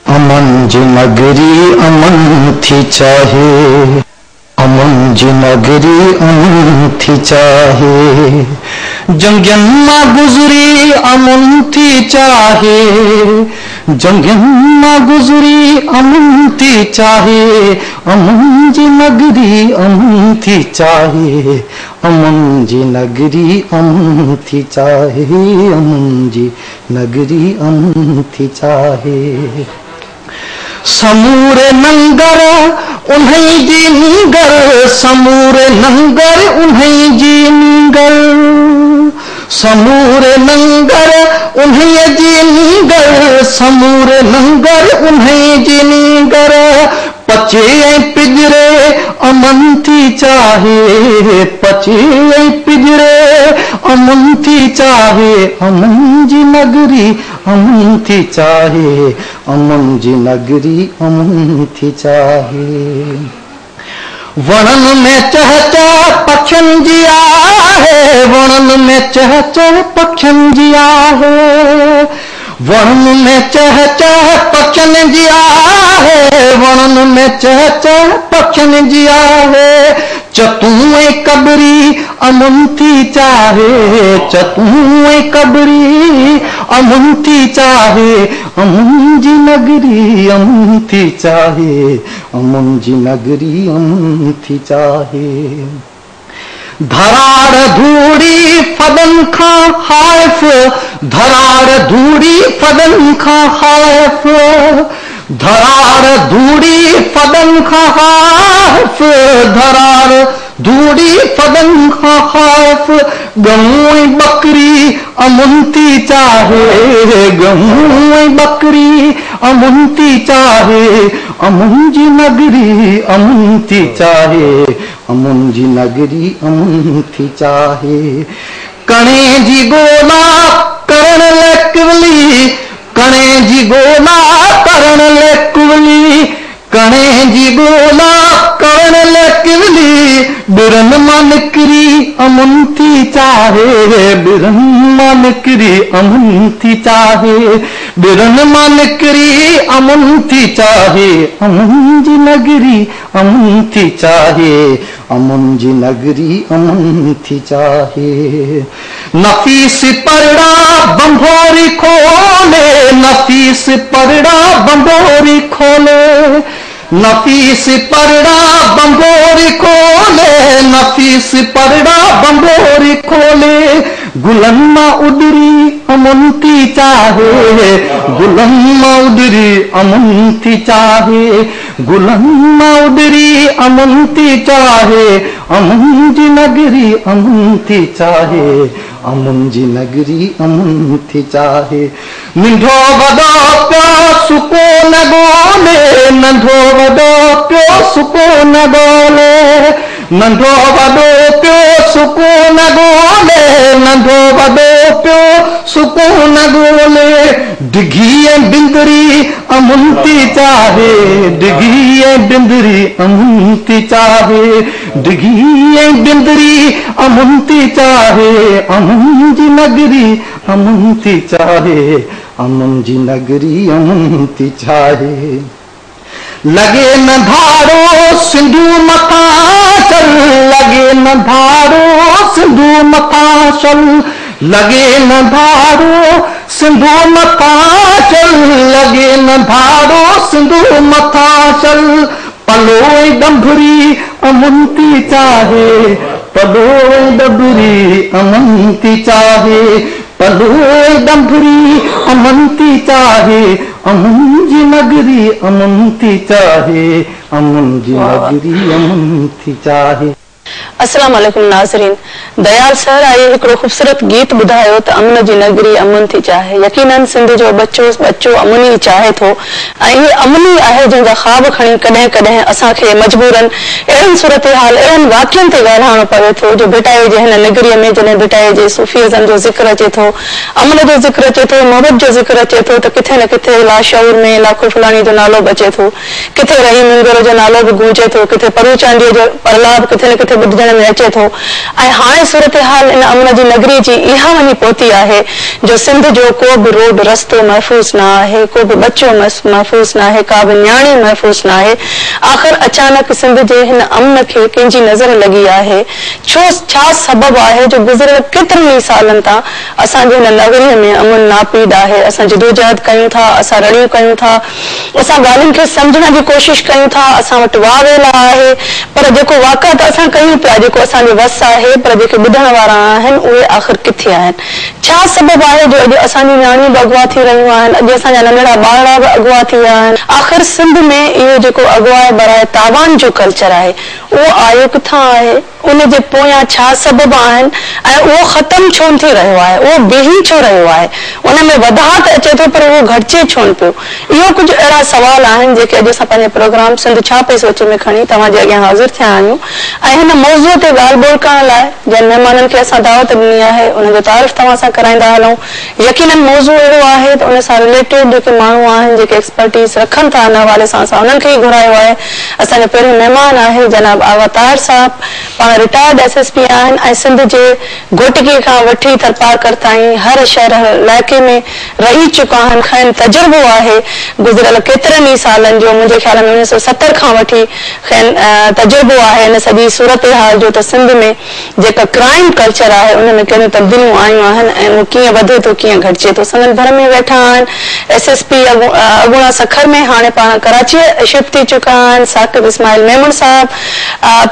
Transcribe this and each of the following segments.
अमन जी नगरी अमन थी चाहे, अमन जी नगरी अमन थी चाहे, जंगियुनि मां गुज़री अमन थी चाहे, जंगियुनि मां गुज़री अमन थी चाहे, अमन जी नगरी अमन थी चाहे, अमन जी नगरी अमन थी चाहे, अमन जी नगरी अमन थी चाहे। समूरे नंगर उन्हीं जी नींगर, समूरे नंगर उन्हीं जी नींगर, समूरे नंगर उन्हीं जी नींगर, समूरे नंगर उन्हीं जी नींगर, पचे ऐं पिजरे अमन थी चाहे, पचे ऐं पिजरे अमन थी चाहे, अमन जी नगरी अमन थी चाहे, अमन जी नगरी अमन थी चाहे। वणनि में चह चह पखियुनि जी आहे, वणनि में चह चह पखियुनि जी आहे, वणनि में चह चह पखियुनि जी आहे, वणनि में चह चह पखियुनि जी आहे, चतूं ऐं कबरी अमन थी चाहे, चतूं ऐं कबरी अमन थी चाहे, अमन जी नगरी अमन थी चाहे, अमन जी नगरी अमन थी चाहे। धराड़ धूड़ी फदन खां ख़ाइफ़, धराड़ धूड़ी फदन खां ख़ाइफ़, धराड़ धूड़ी फदन खां ख़ाइफ़, धराड़ धूड़ी फदन खां ख़ाइफ़, गऊं ऐं बकरी अमन थी चाहे, गऊं ऐं बकरी अमन थी चाहे, अमन जी नगरी अमन थी चाहे, अमन जी नगरी अमन थी चाहे। कणे जी ॻोल्हा करण लाइ कुवली, कणे जी ॻोल्हा करण लाइ कुवली, कणे जी ॻोल्हा करण लाइ कुवली, बिरन मां निकिरी अमन थी चाहे, बिरन मां निकिरी अमन थी चाहे, बिरन मां निकिरी अमन थी चाहे, अमन जी नगरी अमन थी चाहे, अमन जी नगरी अमन थी चाहे। नफीस परड़ा बंभोरी खोले, नफीस परड़ा बंभोरी खोले, नफीस परड़ा बंभोरी खोले, नफीस परड़ा बंभोरी खोले, गुलन मां उडरी अमन थी चाहे, गुलन मां उडरी अमन थी चाहे, गुलन मां उडरी अमन थी चाहे, अमन जी नगरी अमन थी चाहे, अमन जी नगरी अमन थी चाहे। नंढो वॾो पियो सुकून ॻोल्हे, नंढो वॾो पियो सुकून ॻोल्हे, नंढो वॾो पियो सुकून ॻोल्हे, नंढो वॾो पियो सुकून ॻोल्हे, डिघी ऐं बिंदरी अमन थी चाहे, डिघी ऐं बिंदरी अमन थी चाहे, डिघी ऐं बिंदरी अमन थी चाहे, अमन जी नगरी अमन थी चाहे, अमन जी नगरी अमन थी चाहे। लॻे न धारो सिंधू मथां चल, लॻे न धारो सिंधू मथां चल, लॻे न धारो सिंधू मथां चल, लॻे न धारो सिंधू मथां चल, पलो ऐं डंभरी अमन थी चाहे, पलो ऐं डबरी अमन थी चाहे, पलो ऐं डंभरी अमन थी चाहे, अमन जी नगरी अमन थी चाहे, अमन जी नगरी अमन थी चाहे। अस्सलाम वालेकुम नाज़रीन, दयाल सर I हिकिड़ो ख़ूबसूरत गीत ॿुधायो त अमन जी नगरी अमन थी चाहे। यकीनन सिंध जो बच्चो बच्चो अमन ई चाहे थो ऐं इहे अमन ई आहे जंहिंजा ख़्वाब खणी कॾहिं कॾहिं असांखे मजबूरन अहिड़नि सूरत हाल अहिड़नि वाक़ियनि ते ॻाल्हाइणो पवे थो जो भिटाई जे हिन नगरीअ में जॾहिं भिटाई जे सूफ़ीज़म जो ज़िक्र अचे थो, अमन जो ज़िक्र अचे थो, मोहबत जो ज़िक्र अचे थो त किथे न किथे लाशऊर में लाखो फलाणी जो नालो बि अचे थो, किथे रहीम इंगर जो नालो बि गूंजे थो, किथे परू चांडीअ जो परला बि किथे न किथे ॿुधजण ٻڌڻ ۾ اچي ٿو ۽ هاڻي صورتحال ان امن جي نگري جي اها وڃي پهتي آهي جو سنڌ جو ڪو به روڊ رستو محفوظ نه آهي، ڪو به ٻچو محفوظ ناهي، ڪا به نياڻي محفوظ ناهي. آخر اچانڪ سنڌ جي هن امن کي ڪنهن جي نظر لڳي آهي؟ ڇو ڇا سبب آهي جو گذريل ڪيترن ئي سالن تان اسان جي هن نگريء ۾ امن ناپيد آهي؟ اسان جدوجهد ڪيون ٿا، اسان رڙيون ڪيون ٿا، اسان ڳالهين کي سمجهڻ جي ڪوشش ڪيون ٿا، اسان وٽ واويلا آهي، پر جيڪو واڪا ته اسان ڪيون پيا، جيڪو اسان جي وس آهي، پر جيڪي ٻڌڻ وارا آهن، اهي آخر ڪٿي آهن؟ ڇا سبب آهي جو اڄ اسان جون نياڻيون به اغوا ٿي رهيون آهن، اڄ اسان جا ننڍڙا ٻارڙا به اغوا ٿي ويا آهن؟ آخر سنڌ ۾ اهو جيڪو اغوا براء تاوان جو ڪلچر آهي، اهو آيو ڪٿان آهي؟ ان جي پويان ڇا سبب آهن ۽ اهو ختم ڇونه ٿي رهيو آهي؟ اهو بيهي ڇو رهيو آهي؟ ان ۾ وڌاء ته اچي ٿو پر اهو گهٽجي ڇونه پيو؟ اهو ڪجهه اهڙا سوال آهن جيڪي اڄ اسان پنهنجي پروگرام سنڌ ڇا پئي سوچي ۾ کڻي توهان جي اڳيان حاضر ٿيا آهيون ۽ هن موضوع تي ڳالهه ٻولهه ڪرڻ لاء جن مهمانن کي اسان دعوت ڏني آهي انهن جو تعارف توهان سان ڪرائيندا هلون. يقينن موضوع اهڙو آهي ته ان سان رليٽيڊ جيڪي ماڻهو آهن جيڪي ايڪسپرٽيز رکن ٿا ان حوالي سان اسان انهن کي ئي گهرايو آهي. اسان جو پهريون مهمان آهي جناب آغا طاهر صاحب پاڻ رٽائرڊ ايس ايس پي آهن ۽ سنڌ جي گهوٽڪي کان وٺي ٿرپارڪر تائين هر شهر هر علائقي ۾ رهي چڪا آهن کين تجربو آهي گذريل ڪيترن ئي سالن جو منهنجي خيال ۾ 1970 کان وٺي کين تجربو آهي ان سڄي صورتحال جو ته سنڌ ۾ جيڪا ڪرائيم ڪلچر آهي ان ۾ ڪهڙيون تبديليون آيون آهن ۽ اهو ڪيئن وڌي ٿو ڪيئن گهٽجي ٿو سندن ڀر ۾ ويٺا آهن ايس ايس پي اڳوڻا سکر ۾ هاڻي پاڻ ڪراچيء شفٽ ٿي چڪا آهن ثاقب اسماعيل ميمڻ صاحب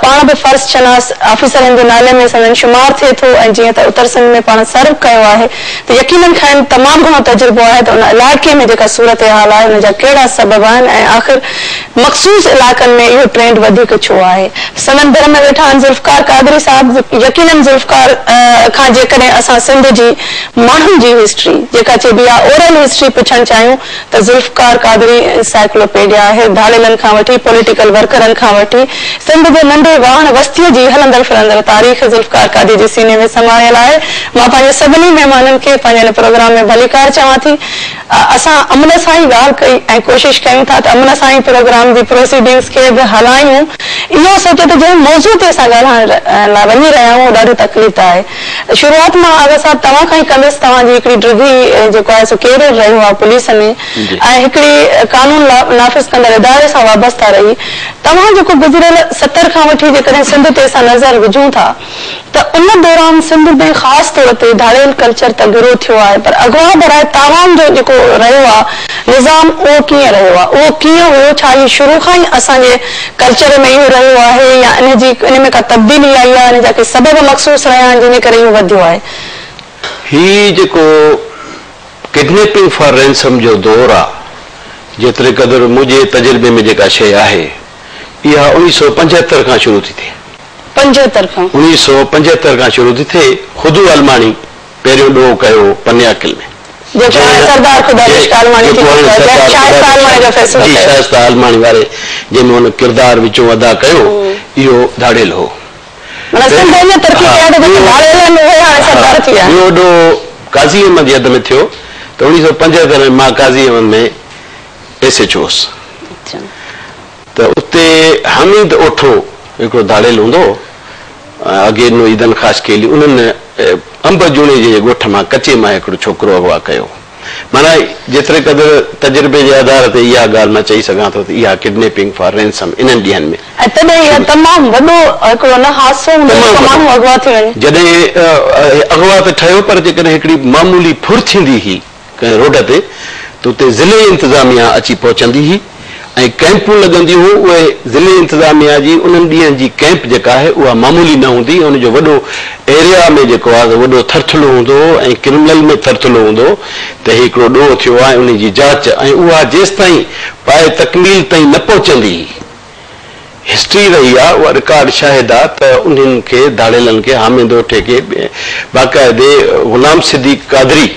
پاڻ به فرض شناس آفيسرن جي نالي ۾ سندن شمار ٿئي ٿو ۽ جيئن ته اتر سنڌ ۾ پاڻ سرو ڪيو آهي ته يقينن کانئن تمام گهڻو تجربو آهي ته ان علائقي ۾ جيڪا صورتحال آهي ان جا ڪهڙا سبب آهن ۽ آخر مخصوص علائقن ۾ اهو ٽرينڊ وڌيڪ ڇو آهي؟ سندن ڀر ۾ ويٺا آهن ذوالفقار قادري صاحب، يقينن ذوالفقار کان جيڪڏهن اسان سنڌ جي ماڻهن جي هسٽري جيڪا چئبي آهي اورل هسٽري پڇڻ چاهيون ته ذوالفقار قادري انسائيڪلوپيڊيا آهي، ڌاڙيلن کان وٺي پوليٽيڪل ورڪرن کان وٺي سنڌ جي ننڍي واهڻ وستيء جي هلندڙ ڦرندڙ تاريخ ذوالفقار قادري جي سيني ۾ سمايل آهي. مان پنهنجي سڀني مهمانن کي پنهنجي هن پروگرام ۾ ڀليڪار چوان ٿي. اسان امن سان ئي ڳالهه ڪئي ۽ ڪوشش ڪيون ٿا ته امن سان ئي پروگرام جي پروسيڊنگز کي به هلايون. اهو سوچي ته جنهن موضوع تي اسان ڳالهائڻ لاء وڃي رهيا آهيون اهو ڏاڍو تڪليف ده آهي. شروعات مان آغا صاحب توهان کان ئي ڪندس، توهان جي هڪڙي ڊگهي جيڪو آهي سو ڪيريئر رهيو آهي پوليس ۾ ۽ هڪڙي قانون نافذ ڪندڙ اداري سان وابسته رهي توهان جيڪو گذريل 70 کان وٺي جيڪڏهن سنڌ تي اسان نظر وجهون ٿا ته ان دوران سنڌ ۾ خاص طور تي ڌاڙيل ڪلچر ته گهرو ٿيو آهي پر اغوا براء تاوان جو جيڪو رهيو آهي نظام اهو ڪيئن رهيو آهي اهو ڪيئن هيو ڇا هي شروع کان ئي اسان جي ڪلچر ۾ اهو رهيو آهي يا ان جي ان ۾ ڪا تبديلي آئي آهي ان جا ڪي سبب مخصوص رهيا آهن جنهن جي ڪري اهو وڌيو آهي. هي جيڪو ڪڊنيپنگ فار رينسم جو دور آ جيتري قدر منهنجي تجربي ۾ جيڪا شيء آهي اها 1975 کان شروع ٿي ٿئي. 75 کان. 1975 کان شروع ٿي ٿئي. خدو الماڻي پهريون ڏوهه ڪيو هو پني عاقل ۾. جيڪو هاڻي سردار خدا بخش عالماڻي ٿي چڪو آهي، جنهن شائسته عالماڻي جو فيصلو جي ڪيو. شائسته عالماڻي واري جنهن ۾ هن ڪردار وچون ادا ڪيو اهو ڌاڙيل هو. معنيٰ سنڌ اڃا ترقي ڪئي آهي ته جيڪي ڌاڙيل آهن اهي هاڻي سردار ٿي ويا آهن. ٻيو ڏوهه قاضي احمد جي حد ۾ ٿيو ته 1975 ۾ مان Qazi Ahmed ۾ S H O هوس. ته اتي حميد اوٺو هڪڙو ڌاڙيل هوندو هو ۽ اگينو عيدن خاصخيلي انهن انب جوڻيجي جي ڳوٺ مان ڪچي مان هڪڙو ڇوڪرو اغوا ڪيو. معنيٰ جيتري قدر تجربي جي آڌار تي اها ڳالهه مان چئي سگهان ٿو ته اها ڪڊنيپنگ فار رينسم انهن ڏينهن ۾. ۽ تڏهن اها تمام وڏو هڪڙو نه حادثو هوندو هو ته ماڻهو اغوا ٿي وڃي. جڏهن اغوا ته ٺهيو پر جيڪڏهن هڪڙي معمولي ڦر ٿيندي هئي ڪنهن روڊ تي ته اتي ضلعي انتظاميا اچي پهچندي هئي ۽ ڪئمپون لڳنديون هيون اهي ضلعي انتظاميا جي انهن ڏينهن جي ڪئمپ جيڪا آهي اها معمولي نه هوندي هئي ان جو وڏو ايريا ۾ جيڪو آهي سو وڏو ٿرٿلو هوندو هو ۽ ڪرمنل ۾ ٿرٿلو هوندو هو ته هي هڪڙو ڏوهه ٿيو آهي ۽ ان جي جاچ ۽ اها جيستائين پايه تڪميل تائين نه پهچندي هئي هسٽري رهي آ اها رڪارڊ شاهد آ ته انهن کي ڌاڙيلن کي حامد اوٺي کي باقاعدي غلام صديق قادري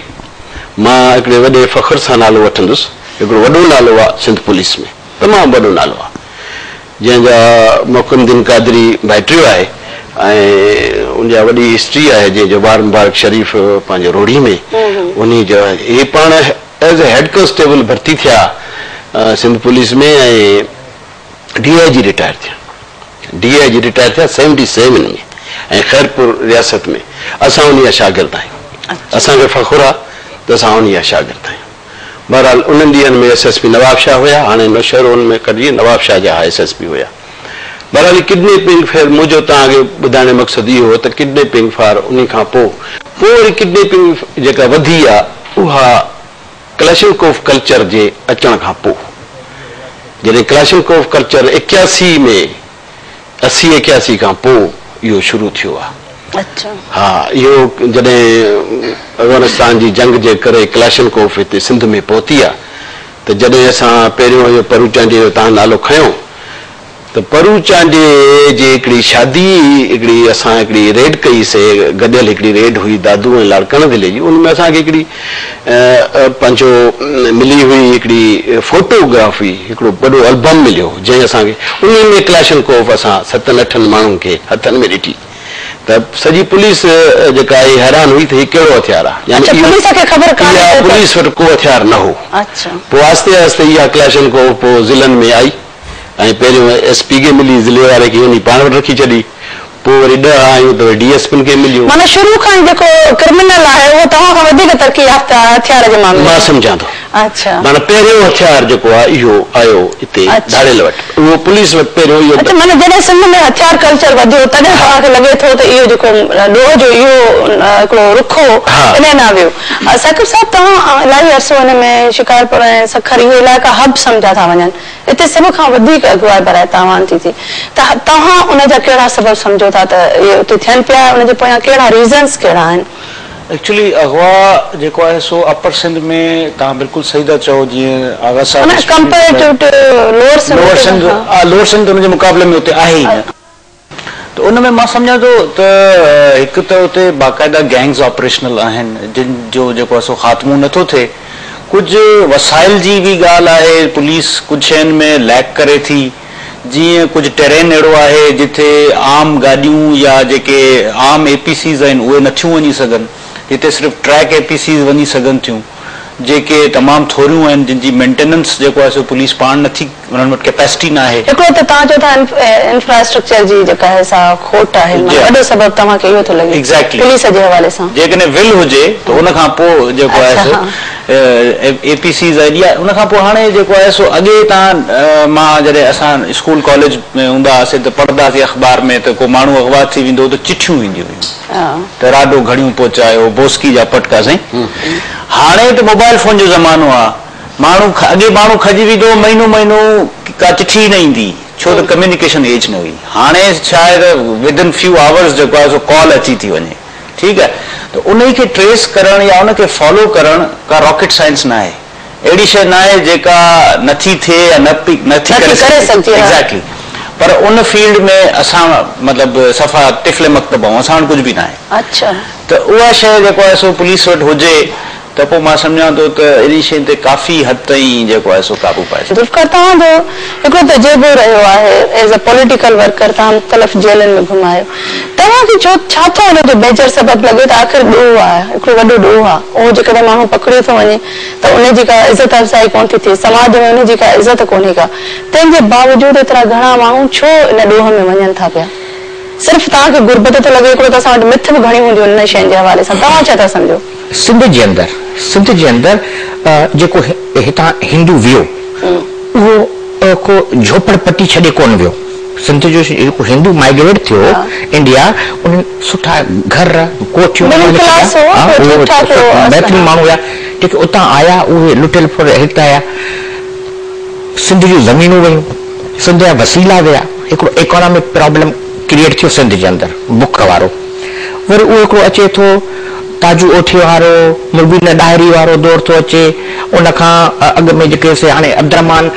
مان هڪڙي وڏي فخر سان نالو وٺندس هڪڙو وڏو نالو آ سنڌ پوليس ۾ تمام وڏو نالو آ جنهن جا محڪم الدين قادري ڀائٽيو آهي ۽ ان جا وڏي هسٽري آهي جنهن جو بار مبارڪ شريف پنهنجو روهڙي ۾ انهي جو هي پاڻ ايز اي هيڊ ڪنسٽيبل ڀرتي ٿيا سنڌ پوليس ۾ ۽ ڊي I جي رٽائر ٿيا ڊي I جي رٽائر ٿيا 77 ۾ ۽ خيرپور رياست ۾ اسان انهي جا شاگرد آهيون. اسان کي فخر آ ته اسان انهي جا شاگرد آهيون. بهرحال انهن ڏينهن ۾ ايس ايس پي نوابشاهه هيا، هاڻي نوشهرو ان ۾ ڪڍجي نوابشاهه جا ايس ايس پي هيا. بهرحال هي ڪڊنيپنگ فير منهنجو توهان کي ٻڌائڻ جو مقصد اهو هو ته ڪڊنيپنگ فار انهي کان پوء پوء وري ڪڊنيپنگ جيڪا وڌي آ اها ڪلاشنڪوف ڪلچر جي اچڻ کان پوء جڏهن ڪلاشنڪوف ڪلچر 81 ۾ 80 81 کان پوء اهو شروع ٿيو آ. ها اهو جڏهن افغانستان جي جنگ جي ڪري ڪلاشنڪوف هتي سنڌ ۾ پهتي آ ته جڏهن اسان پهريون اهو پرو چانڊيي جو توهان نالو کنيو ته پرو چانڊيي جي هڪڙي شادي هڪڙي اسان هڪڙي ريڊ ڪئي سي گڏيل هڪڙي ريڊ هئي دادو ۽ لاڙڪاڻي ضلعي جي ان ۾ اسان کي هڪڙي پنهنجو ملي هئي هڪڙي فوٽو گرافي هڪڙو وڏو البم مليو هو جنهن اسان کي انهي ۾ ڪلاشنڪوف اسان ستن اٺن ماڻهن کي هٿن ۾ ڏٺي ته سڄي پوليس جيڪا آهي حيران هئي ته هي ڪهڙو هٿيار آهي يعني اڇا پوليس کي خبر ڪانه اها هئي ته پوليس وٽ ڪو هٿيار نه هو پوء آهستي آهستي اها ڪلاشنڪوف پوء ضلعن ۾ آئي ۽ پهريون ايس پي کي ملي ضلعي واري کي انهي پاڻ وٽ رکي ڇڏي پوء وري ڏهه آيون ته وري ڊي ايس پين کي مليون. معنيٰ شروع کان ئي جيڪو ڪرمنل آهي اهو توهان کان وڌيڪ ترقي يافته آهي هٿيار جي معاملي ۾. مان سمجهان ٿو. اڇا. معنيٰ پهريون هٿيار جيڪو آهي اهو آيو اتي ڌاڙيل وٽ اهو پوليس وٽ پهريون اهو. اڇا معنيٰ جڏهن سنڌ ۾ هٿيار ڪلچر وڌيو تڏهن توهان کي لڳي ٿو ته اهو جيڪو ڏوهه جو اهو هڪڙو رخ هو انهي ڏانهن ويو. ثاقب صاحب توهان الاهي عرصو ان ۾ شڪارپور ۽ سکر اهي علائقا هب سمجهيا ٿا وڃن. اتي سڀ کان وڌيڪ اغوا براء تاوان ٿي ٿئي ته توهان ان جا ڪهڙا سبب سمجهو ٿا ته اهي اتي ٿين پيا ۽ ان جي پويان ڪهڙا ريزنس ڪهڙا آهن؟ ايڪچولي اغوا جيڪو آهي سو اپر سنڌ ۾ توهان بلڪل صحيح ٿا چئو جيئن آغا صاحب معنيٰ comparative to lower Sindh lower Sindh lower Sindh ان جي مقابلي ۾ اتي آهي ئي نه. ته ان ۾ مان سمجهان ٿو ته هڪ ته اتي باقاعده گينگز آپريشنل آهن جن جو جيڪو آهي سو خاتمو نه ٿو ٿئي ڪجهه وسائل جي به ڳالهه آهي پوليس ڪجهه شين ۾ ليڪ ڪري ٿي جيئن ڪجهه ٽيرين اهڙو آهي جتي عام گاڏيون يا جيڪي عام اي پي سيز آهن اهي نٿيون وڃي سگهن جتي صرف ٽريڪ اي پي سيز وڃي سگهن ٿيون جيڪي تمام ٿوريون آهن جن جي مينٽيننس جيڪو آهي سو پوليس پاڻ نٿي انهن وٽ ڪيپيسٽي ناهي. هڪڙو ته توهان چئو ٿا انفراسٽرڪچر جي جيڪا آهي سا کوٽ آهي معنيٰ وڏو سبب توهان کي اهو ٿو لڳي پوليس جي حوالي سان. جيڪڏهن ول هجي ته ان کان پوء جيڪو آهي سو اي پي سيز آهن يا ان کان پوء هاڻي جيڪو آهي سو اڳي توهان مان جڏهن اسان اسڪول ڪاليج ۾ هوندا هئاسين ته پڙهندا هئاسين اخبار ۾ ته ڪو ماڻهو اغوا ٿي ويندو هو ته چٺيون وينديون هيون ته راڊو گهڙيون پهچايو بوسڪي جا پٽڪا سائين هاڻي ته موبائل فون جو زمانو آهي ماڻهو اڳي ماڻهو کڄي ويندو هو مهينو مهينو ڪا چٺي ئي نه ايندي هئي ڇو ته ڪميونيڪيشن ايج نه هئي هاڻي ڇا آهي ته ود ان فيو آورز جيڪو آهي سو ڪال اچي ٿي وڃي ٺيڪ آهي ته انهي کي ٽريس ڪرڻ يا ان کي فالو ڪرڻ ڪا راڪيٽ سائنس نه آهي اهڙي شيء نه آهي جيڪا نه ٿي ٿئي يا نه پي نه ٿي ڪري سگهجي ايگزيڪٽلي پر ان فيلڊ ۾ اسان مطلب صفا طفل مڪتب آهيون اسان وٽ ڪجهه به نه آهي ته اها شيء جيڪو آهي سو پوليس وٽ هجي ته پوء مان سمجهان ٿو ته انهي شين تي ڪافي حد تائين جيڪو آهي سو قابو پائي سگهجي. ذوالفقار توهان جو هڪڙو تجربو رهيو آهي ايز اي پوليٽيڪل ورڪر توهان مختلف جيلن ۾ گهميا آهيو توهان کي ڇو ڇا ٿو ان جو ميجر سبب لڳي ته آخر ڏوهه آهي هڪڙو وڏو ڏوهه آهي اهو جيڪڏهن ماڻهو پڪڙيو ٿو وڃي ته ان جي ڪا عزت افزائي ڪونه ٿي ٿئي سماج ۾ ان جي ڪا عزت ڪونهي ڪا تنهن جي باوجود ايترا گهڻا ماڻهو ڇو ان ڏوهه ۾ وڃن ٿا پيا صرف توهان کي غربت ٿو لڳي هڪڙو ته اسان وٽ مٿ به گهڻيون هونديون آهن انهن شين جي حوالي سان توهان ڇا ٿا سمجهو؟ سنڌ جي اندر سنڌ جي اندر جيڪو هتان هندو ويو اهو ڪو جهوپڙ پٽي ڇڏي ڪونه ويو سنڌ جو جيڪو هندو مائگريٽ ٿيو انڊيا انهن سٺا گهر ڪوٺيون مڊل ڪلاس هو ٺيڪ ٺاڪ هو بهترين ماڻهو هيا جيڪي اتان آيا اهي لٽيل ڦريل هت آيا سنڌ جون زمينون ويون سنڌ جا وسيلا ويا هڪڙو ايڪانامڪ پرابلم ڪريئيٽ ٿيو سنڌ جي اندر بک وارو وري اهو هڪڙو اچي ٿو تاجو اوٺي وارو، مبينا ڏاهري وارو دور ٿو اچي، ان کان اڳ ۾ جيڪي سي هاڻي عبدالرحمان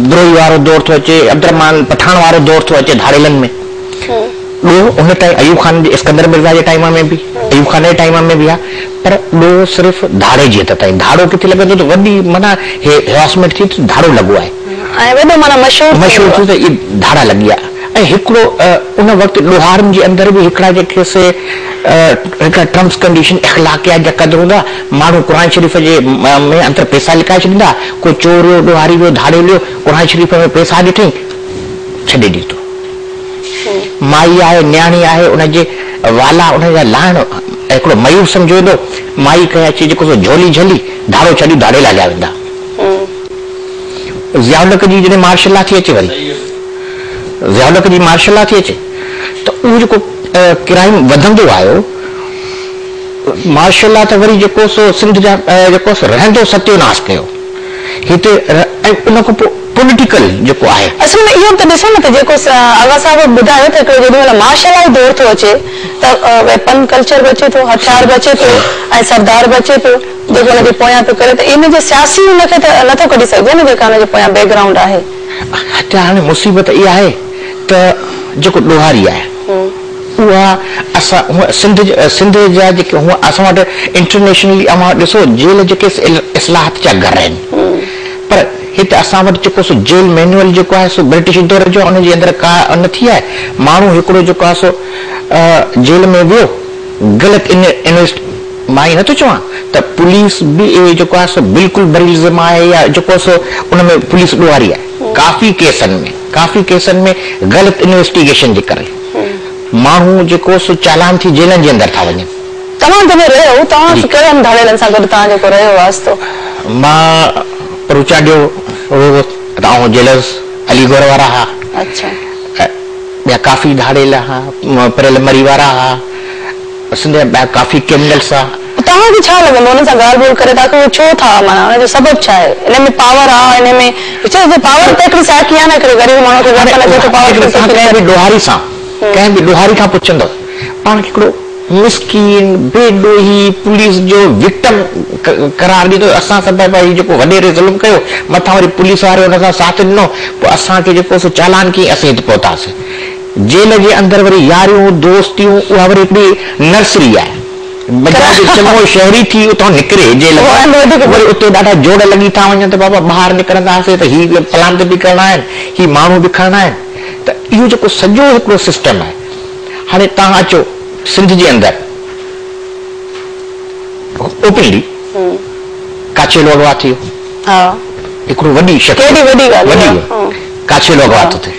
بروهي وارو دور ٿو اچي، عبدالرحمان پٺاڻ وارو دور ٿو اچي ڌاڙيلن ۾ ڏوهه ان ٽائيم ايوب خان جي اسڪندر مرزا جي ٽائيم ۾ به ايوب خان جي ٽائيم ۾ به آ پر ڏوهه صرف ڌاڙي جي حد تائين ڌاڙو ڪٿي لڳندو ته وڏي معنيٰ هي هراسمينٽ ٿي ته ڌاڙو لڳو آهي. ۽ وڏو معنيٰ مشهور ٿي مشهور ٿيو ته اهي ڌاڙا لڳي ويا ۽ هڪڙو ان وقت ڏوهارين جي اندر به هڪڙا جيڪي سي هڪڙا ٽرمس ڪنڊيشن اخلاقيات جا قدر هوندا ماڻهو قرآن شريف جي ۾ اندر پئسا لڪائي ڇڏيندا ڪو چور ويو ڏوهاري ويو ڌاڙيل ويو قرآن شريف ۾ پئسا ڏٺئي ڇڏي ڏي ٿو. مائي آهي، نياڻي آهي، ان جي والا ان جا لاهڻ هڪڙو معيوب سمجهيو ويندو، مائي ڪنهن اچي جيڪو سو جهولي جهلي، ڌاڙو ڇڏي ڌاڙيل هليا ويندا. ضياء الحق جي جڏهن مارشل لا ٿي اچي وري ضياء الحق جي مارشل لا ٿي اچي ته اهو جيڪو ڪرائيم وڌندو آيو، مارشل لا ته وري جيڪو سو سنڌ جا جيڪو سو رهندو ستيوناس ڪيو هتي ۽ ان کان پوء پوليٽيڪل جيڪو آهي. اصل ۾ اهو به ته ڏسو نه ته جيڪو آغا صاحب ٻڌايو ته هڪڙو جيڏي مهل مارشل لا جو دور ٿو اچي ته ويپن ڪلچر به اچي ٿو هٿيار به اچي ٿو ۽ سردار به اچي پيو جيڪو ان جي پويان پيو ڪري ته ان جي سياسي ان کي ته نٿو ڪڍي سگهجي نه جيڪا ان جي پويان بيڪ گرائونڊ آهي. هتي هاڻي مصيبت اها آهي ته جيڪو ڏوهاري آهي. اها اسان هونء سنڌ سنڌ جا جيڪي هونء اسان وٽ انٽرنيشنلي اوهان ڏسو جيل جيڪي اصلاحات جا گهر آهن پر هت اسان وٽ جيڪو سو جيل مينوئل جيڪو آهي سو برٽش دور جو ان جي اندر ڪا نه ٿي آهي ماڻهو هڪڙو جيڪو آهي سو جيل ۾ ويو غلط ان انويسٽ مان ائين نٿو چوان ته پوليس به اهي جيڪو آهي سو بلڪل بري الذمه آهي يا جيڪو سو ان ۾ پوليس ڏوهاري آهي ڪافي ڪيسن ۾ ڪافي ڪيسن ۾ غلط انويسٽيگيشن جي ڪري ماڻهو جيڪو سو چالان ٿي جيلن جي اندر ٿا وڃن. توهان جڏهن رهيو توهان ڪهڙن ڌاڙيلن سان گڏ توهان جيڪو رهيو واسطو؟ مان پروچانڊيو هو ته آئون جيلرز علي گور وارا ها. اڇا. ٻيا ڪافي ڌاڙيل ها پريل مري وارا ها. سنڌ جا ٻيا ڪافي ڪرمنلس ها. توهان کي ڇا لڳندو انهن سان ڳالهه ٻولهه ڪري ته آخر اهي ڇو ٿا معنيٰ ان جو سبب ڇا آهي ان ۾ پاور آ ان ۾ چئجي پاور ته هڪڙي سائيڪي آ نه هڪڙي غريب ماڻهو کي ويپن اچي ٿو پاور جيڪڏهن توهان ڪنهن به ڏوهاري سان ڪنهن به ڏوهاري کان پڇندؤ پاڻ کي هڪڙو مسڪين بي ڏوهي پوليس جو وڪٽم قرار ڏيندو اسان سان ته ڀائي جيڪو وڏيري ظلم ڪيو مٿان وري پوليس واري ان سان ساٿ ڏنو پوء اسان کي جيڪو سو چالان ڪيئي اسين هت پهتاسين جيل جي اندر وري ياريون دوستيون اها وري هڪڙي نرسري آهي. بجاء جو چڱو شهري ٿي اتان نڪري جيل مان وري اتي ڏاڍا جوڙ لڳي ٿا وڃن ته بابا ٻاهر نڪرنداسين ته هي فلان تي به ڪرڻا آهن هي ماڻهو به کڻڻا آهن ته اهو جيڪو سڄو هڪڙو سسٽم آهي هاڻي توهان اچو سنڌ جي اندر اوپنلي ڪاڇيلو اغوا ٿي ويو هڪڙو وڏي شخصيت وڏي ڪاڇيلو اغوا ٿو ٿئي.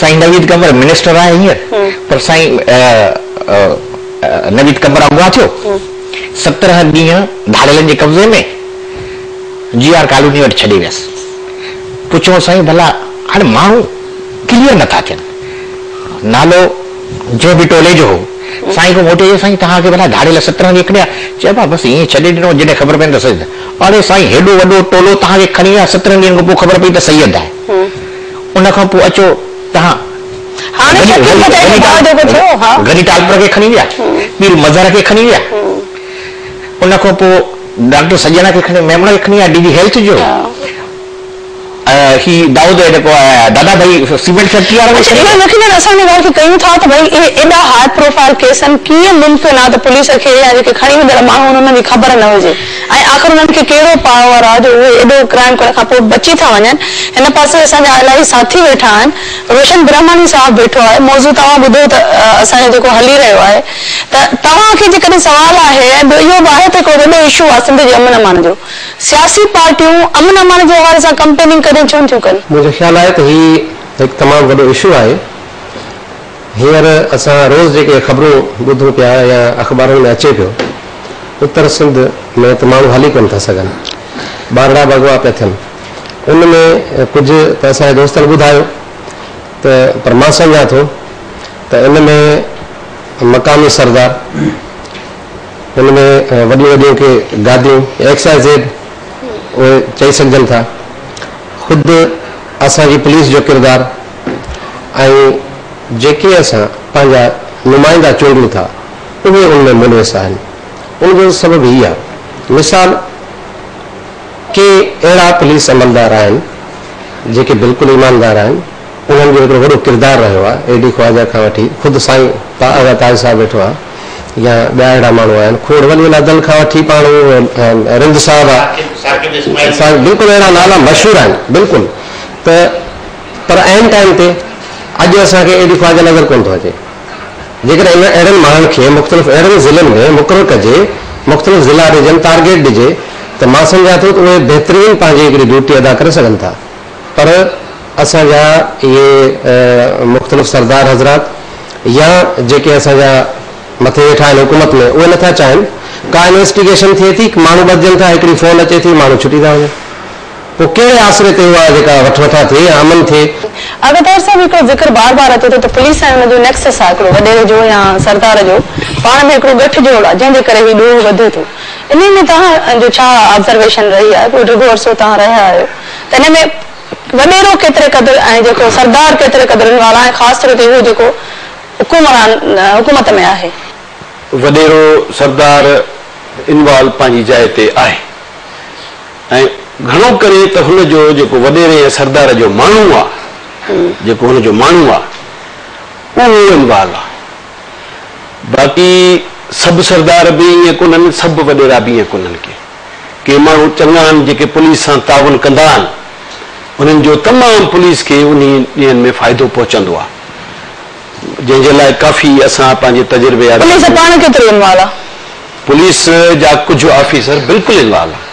سائين نويد قمر منسٽر آهي هينئر پر سائين نويد قمر اغوا ٿيو 17 ڏينهن ڌاڙيلن جي قبضي ۾ جي آر ڪالوني وٽ ڇڏي ويس پڇيو سائين ڀلا هاڻي ماڻهو ڪليئر نٿا ٿين نالو جنهن به ٽولي جو هو سائين کان موٽي چيو سائين توهان کي ڀلا ڌاڙيل 17 ڏينهن کڻي ويا چئي ابا بس ائين ڇڏي ڏنو جڏهن خبر پئي ته سيد اڙي سائين هيڏو وڏو ٽولو توهان کي کڻي ويا 17 ڏينهن کان پوء خبر پئي ته سيد آهي ان کان پوء اچو توهان هاڻي شڪيل بچائي جو ڀاء جيڪو ٿيو ها. غني ٽالپر کي کڻي ويا، پير مظهر کي کڻي ويا، ان کان پوء ڊاڪٽر سڄڻ کي کڻي ميمڻ کي کڻي ويا ڊي جي هيلٿ جو هي دائود جيڪو دادا ڀائي سيمينٽ فيڪٽري وارن کي اڇا کڻي اهو ويا. يقينن اسان ان ڳالهه کي ڪيون ٿا ته ڀئي اهي ايڏا هاء پروفائل ڪيس آهن ڪيئن ممڪن آهي ته پوليس کي يا جيڪي کڻي ويندڙ ماڻهو آهن انهن جي خبر نه هجي. ۽ آخر انهن کي ڪهڙو پاور آ جو اهي ايڏو ڪرائيم ڪرڻ کان پوء بچي ٿا وڃن. هن پاسي اسان جا الاهي ساٿي ويٺا آهن. روشن برهماڻي صاحب ويٺو آهي. موضوع توهان ٻڌو ته اسان جو جيڪو هلي رهيو آهي ته توهان کي جيڪڏهن سوال آهي ۽ ٻيو اهو به آهي ته هڪڙو وڏو اشو آهي سنڌ جي امن امان جو. سياسي پارٽيون امن امان جي حوالي سان ڪمپيننگ ڪڏهن ڇو نٿيون ڪن؟ منهنجو خيال آهي ته هي هڪ تمام وڏو اشو آهي. هينئر اسان روز جيڪي خبرون ٻڌون پيا يا اخبارن ۾ اچي پيو اتر سنڌ ۾ ته ماڻهو هلي ڪونه ٿا سگهن، ٻارڙا به اغوا پيا ٿين. ان ۾ ڪجهه ته اسان جي دوستن ٻڌايو ته پر مان سمجهان ٿو ته ان ۾ مقامي سردار، ان ۾ وڏيون وڏيون ڪي گاديون ايڪس واء زيڊ اهي چئي سگهجن ٿا. خود اسان جي پوليس جو ڪردار ۽ جيڪي اسان پنهنجا نمائندا چونڊيون ٿا اهي ان ۾ ملوث آهن. ان جو سبب هي آهي، مثال ڪي اهڙا پوليس عملدار آهن جيڪي بلڪل ايماندار آهن، انهن جو هڪڙو وڏو ڪردار رهيو آهي، اي ڊي خواجه کان وٺي خود سائين آغا تاج صاحب ويٺو آهي يا ٻيا اهڙا ماڻهو آهن، کوڙ ولي الله دل کان وٺي پاڻ اهو رند صاحب آهي، بلڪل اهڙا نالا مشهور آهن بلڪل ته پر عين ٽائيم تي اڄ اسان کي اي ڊي خواجه نظر ڪونه ٿو اچي. جيڪڏهن انهن اهڙن ماڻهن کي مختلف اهڙن ضلعن ۾ مقرر ڪجي، مختلف ضلعا ڏجن، ٽارگيٽ ڏجي ته مان سمجهان ٿو ته اهي بهترين پنهنجي هڪڙي ڊيوٽي ادا ڪري سگهن ٿا. پر اسان جا اهي مختلف سردار حضرات يا جيڪي اسان جا مٿي ويٺا آهن حڪومت ۾ اهي نٿا چاهين ڪا انويسٽيگيشن ٿئي ٿي ماڻهو ٻڌجن ٿا هڪڙي فون اچي ٿي ماڻهو ڇٽي ٿا وڃن پوء ڪهڙي آسري تي اها جيڪا وٺ وٺان ٿئي يا امن ٿئي. آغا طاهر صاحب هڪڙو ذڪر بار بار اچي ٿو ته پوليس ۽ ان جو نيڪسس آهي هڪڙو وڏيري جو يا سردار جو پاڻ ۾ هڪڙو ڳٺ جوڙ آهي جنهن جي ڪري هي ڏوهه وڌي ٿو انهي ۾ توهان جو ڇا آبزرويشن رهي آهي ڪو ڊگهو عرصو توهان رهيا آهيو ته انهي ۾ وڏيرو ڪيتري قدر ۽ جيڪو سردار ڪيتري قدر انوالو آهي ۽ خاص طور تي اهو جيڪو حڪمران حڪومت ۾ آهي. وڏيرو سردار انوالو پنهنجي جاء تي آهي ۽ گهڻو ڪري ته هن جو جيڪو وڏيري ۽ سردار جو ماڻهو آ جيڪو هن جو ماڻهو آ اهو انوالو آ باقي سڀ سردار به ائين ڪونهن سڀ وڏيرا به ائين ڪونهن ڪي ڪي ماڻهو چڱا آهن جيڪي پوليس سان تعاون ڪندا آهن انهن جو تمام پوليس کي انهي ڏينهن ۾ فائدو پهچندو آ جنهن جي لاء ڪافي اسان پنهنجي تجربي پوليس پاڻ ڪيترو انوالو آ؟ پوليس جا ڪجهه آفيسر بلڪل انوالو آهن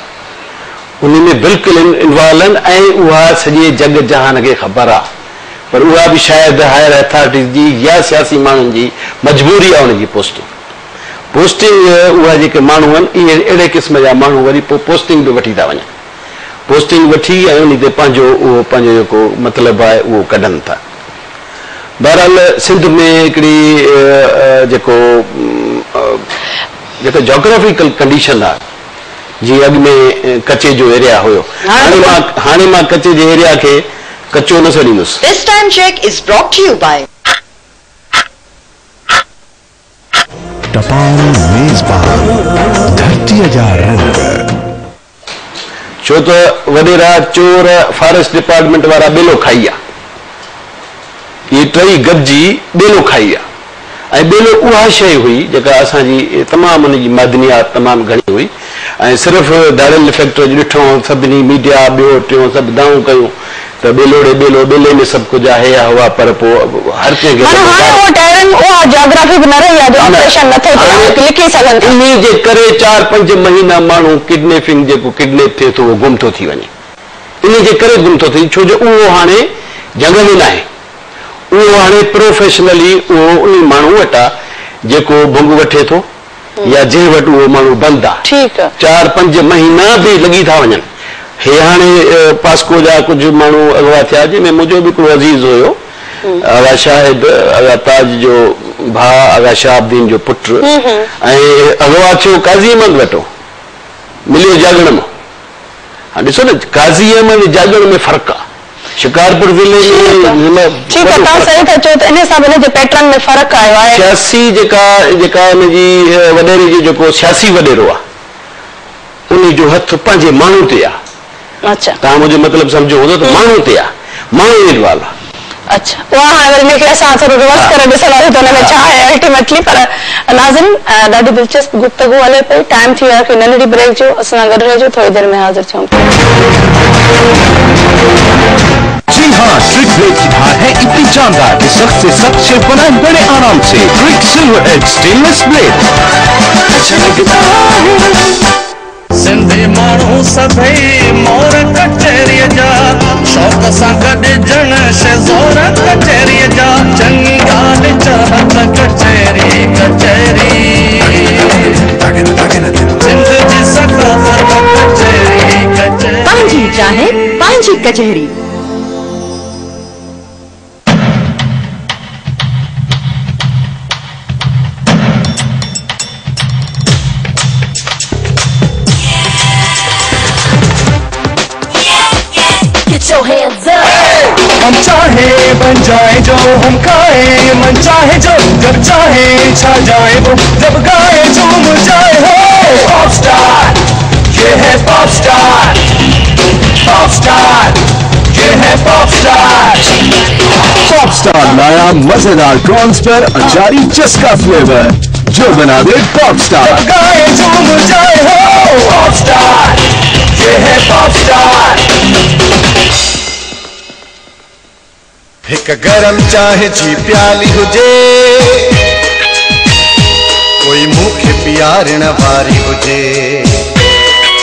انهي ۾ بلڪل انوالو آهن ۽ اها سڄي جڳ جهان کي خبر آ پر اها به شايد هائر اٿارٽيز جي يا سياسي ماڻهن جي مجبوري آ ان جي پوسٽنگ پوسٽنگ اها جيڪي ماڻهو آهن اهي اهڙي قسم جا ماڻهو وري پوء پوسٽنگ به وٺي ٿا وڃن پوسٽنگ وٺي ۽ انهي تي پنهنجو اهو پنهنجو جيڪو مطلب آهي اهو ڪڍن ٿا. بهرحال سنڌ ۾ هڪڙي جيڪو جيڪا جاگرافيڪل ڪنڊيشن آهي جيئن اڳ ۾ ڪچي جو ايريا هيو هاڻي مان هاڻي مان ڪچي جي ايريا کي ڪچو نه سڏيندس. This time check is brought to you by. ٽپال ميزبان ڌرتيء جا رنگ. ڇو ته وڏيرا چور فاريسٽ ڊپارٽمينٽ وارا ٻيلو کائي ويا. اهي ٽئي گڏجي ٻيلو کائي ويا ۽ ٻيلو اها شيء هئي جيڪا اسان جي تمام ان جي معدنيات تمام گهڻي هئي ۽ صرف ڌاڙيل فيڪٽر اڄ ڏٺو سڀني ميڊيا ٻيو ٽيون سڀ دانهون ڪيون ته ٻيلو ڙي ٻيلو ٻيلي ۾ سڀ ڪجهه آهي يا هئا پر پوء هر ڪنهن کي معنيٰ هاڻي اهو ٽيرن اها جاگرافي به نه رهي آهي جو آپريشن نه ٿو ٿئي هاڻي لڪي سگهن ٿا. انهي جي ڪري چار پنج مهينا ماڻهو ڪڊنيپنگ جيڪو ڪڊنيپ ٿئي ٿو اهو گم ٿو ٿي وڃي انهي جي ڪري گم ٿو ٿي ڇو جو اهو هاڻي جهنگ ۾ ناهي اهو هاڻي پروفيشنلي اهو انهي ماڻهو وٽ آ جيڪو ڀنگ وٺي ٿو يا جنهن وٽ اهو ماڻهو بند آ. ٺيڪ. چار پنج مهينا به لڳي ٿا وڃن. هي هاڻي پاسڪو جا ڪجهه ماڻهو اغوا ٿيا جنهن ۾ منهنجو به هڪڙو عزيز هيو آغا شاهد آغا تاج جو ڀاء آغا شهاب الدين جو پٽ ۽ اغوا ٿيو قاضي احمد وٽ هو مليو جاڳڻ مان. هاڻ ڏسو نه قاضي احمد ۽ جاڳڻ ۾ فرق آ. شڪارپور ضلعي ۾ ٺيڪ آ توهان صحيح ٿا چئو ته انهي حساب ان جي پيٽرن ۾ فرق آيو آهي. سياسي جيڪا جيڪا ان جي وڏيري جو جيڪو سياسي وڏيرو آ انهي جو هٿ پنهنجي ماڻهو تي آ. اڇا. توهان منهنجو مطلب سمجهيو هوندو ته ماڻهو تي آ ماڻهو انوالو آ. اڇا اها هاڻي وري ان کي اسان ٿورو ريورس ڪري ڏسنداسين ته ان ۾ ڇا آهي الٽيميٽلي پر ناظرين ڏاڍي دلچسپ گفتگو هلي پئي ٽائيم ٿي ويو آهي هڪ ننڍڙي بريڪ جو اسان سان گڏ رهجو ٿوري دير ۾ حاضر ٿيون ٿا. जी हाँ, ट्रिक ब्लेड की धार है इतनी जानदार कि सख्त से सख्त शेप बनाए बड़े आराम से। Trick silver edge stainless blade. अच्छा लगता है। सिंधी माण्हू सभई मोर कचहरीअ जा, शौक़ सां गॾिजण शज़ोर कचहरीअ जा, चङी ॻाल्हि चाहत कचहरी कचहरी, सिंध जी सकाफ़त कचहरी कचहरी। पंहिंजी चाहे पंहिंजी कचहरी। हम चाहे बन जाए जो हम खाए, मन चाहे जो जब चाहे छा जाए वो, जब गाए झूम जाए हो। पॉप स्टार ये है पॉप स्टार, पॉप स्टार ये है पॉप स्टार। पॉप स्टार लाया मजेदार कॉर्नस्टर अचारी चस्का फ्लेवर जो बना दे पॉप स्टार। जब गाए झूम जाए हो। पॉप स्टार ये है पॉप स्टार। हिक गरम चांहि जी प्याली हुजे, कोई मूंखे पीआरण वारी हुजे।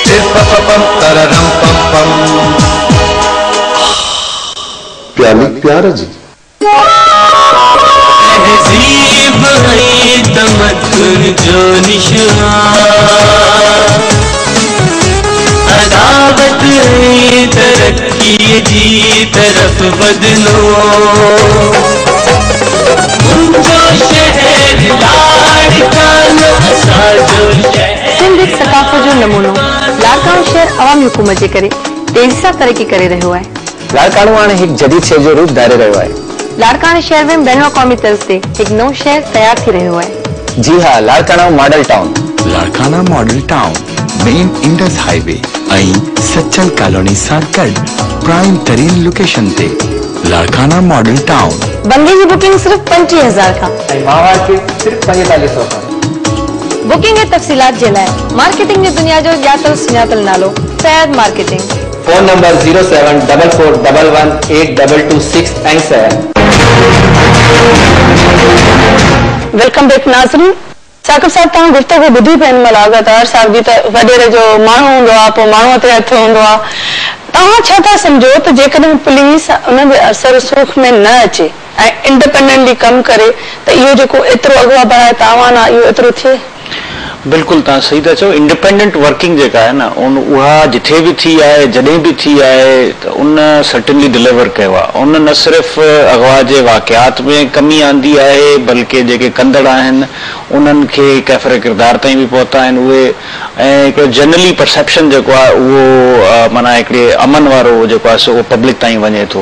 चिर प प पम तररम पम पम। پيالي پيار جي. تهذيب ۽ تمدن جو نشان، عداوت ۽ ترقيء جي طرف وڌڻو. منهنجو شهر لاڙڪاڻو اسان جو شهر. سنڌ هڪ ثقافت جو نمونو لاڙڪاڻو شهر عوامي حڪومت جي ڪري تيزي سان ترقي ڪري رهيو آهي. لاڙڪاڻو هاڻي هڪ جديد شهر جو روپ ڌاري رهيو آهي. لاڙڪاڻي شهر ۾ بين الاقوامي طرز تي هڪ نئون شهر تيار ٿي رهيو آهي. جي ها Larkana model town. Larkana model town main Indus highway ۽ Sachal colony سان گڏ پرائم ترين لوڪيشن تي لاڙڪاڻا ماڊل ٽائون. بنگلي جي بڪنگ صرف 25,000 کان. ۽ ماهوار قسط صرف 4500 کان. بڪنگ ۽ تفصيلات جي لاء مارڪيٽنگ جي دنيا جو ڄاتل سڃاتل نالو فيض marketing. Phone number 07444118226 ۽ 7. Welcome back ناظرين. ثاقب صاحب توهان گفتگو ٻڌي پئي هن مهل آغا صاحب جي ته وڏيري جو ماڻهو هوندو آ پوء ماڻهوء تي هٿ هوندو آ توهان ڇا ٿا سمجهو ته جيڪڏهن پوليس ان جي اثر رسوخ ۾ نه اچي ۽ انڊپينڊنٽلي ڪم ڪري ته اهو جيڪو ايترو اغوا براء تاوان آ اهو ايترو ٿئي؟ بلڪل توهان صحيح ٿا چئو انڊپينڊنٽ ورڪنگ جيڪا آهي نه ان اها جٿي به ٿي آهي جڏهن به ٿي آهي ته ان سرٽنلي ڊليور ڪيو آهي ان نه صرف اغوا جي واقعات ۾ ڪمي آندي آهي بلڪه جيڪي ڪندڙ آهن انهن کي ڪيفر ڪردار تائين به پهتا آهن اهي ۽ هڪڙو جنرلي پرسيپشن جيڪو آهي اهو معنيٰ هڪڙي امن وارو جيڪو آهي سو اهو پبلڪ تائين وڃي ٿو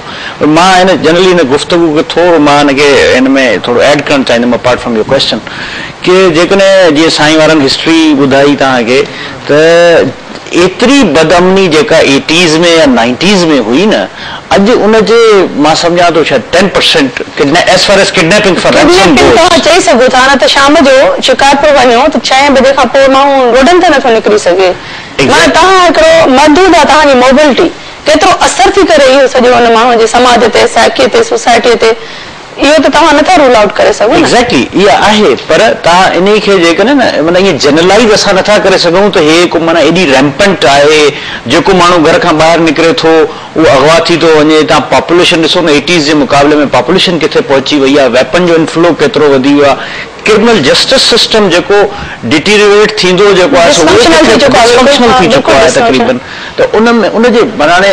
مان هن جنرلي هن گفتگو کي ٿورو مان هن کي هن ۾ ٿورو ايڊ ڪرڻ چاهيندم اپارٽ فرام your question ڪي جيڪڏهن جيئن سائين وارن هسٽري ٻڌائي توهان کي ته ايتري بدامني جيڪا ايٽيز ۾ يا نائنٽيز ۾ هئي نه اڄ ان جي مان سمجهان ٿو شايد ten percent as far as kidnapping for ransom kidnapping goes. توهان چئي سگهو ٿا نه ته شام جو شڪارپور وڃو ته ڇهين بجي کان پوء ماڻهو روڊن تي نٿو نڪري سگهي معنيٰ توهان هڪڙو محدود آهي توهان جي موبلٽي ڪيترو اثر ٿي ڪري اهو سڄو ان ماڻهو جي سماج تي سائيڪي تي سوسائٽي تي اهو ته توهان نٿا رول آئوٽ ڪري سگهو نه. ايگزيڪٽلي اها آهي پر توهان انهي کي جيڪڏهن نه معنيٰ ائين جنرلائيز اسان نٿا ڪري سگهون ته هي ڪو معنيٰ ايڏي ريمپنٽ آهي جيڪو ماڻهو گهر کان ٻاهر نڪري ٿو اهو اغوا ٿي ٿو وڃي توهان پاپوليشن ڏسو نه ايٽيز جي مقابلي ۾ پاپوليشن ڪٿي پهچي وئي آهي ويپن جو انفلو ڪيترو وڌي ويو آهي ڪرمنل جسٽس سسٽم جيڪو ڊيٽيريوريٽ ٿيندو جيڪو آهي سو اهو ڊسفنڪشنل ٿي چڪو آهي بلڪل ڊسفنڪشنل ها ٿي چڪو بلڪل آهي ڊسفنڪشنل. تقريبن ته ان ۾ ان جي معنيٰ هاڻي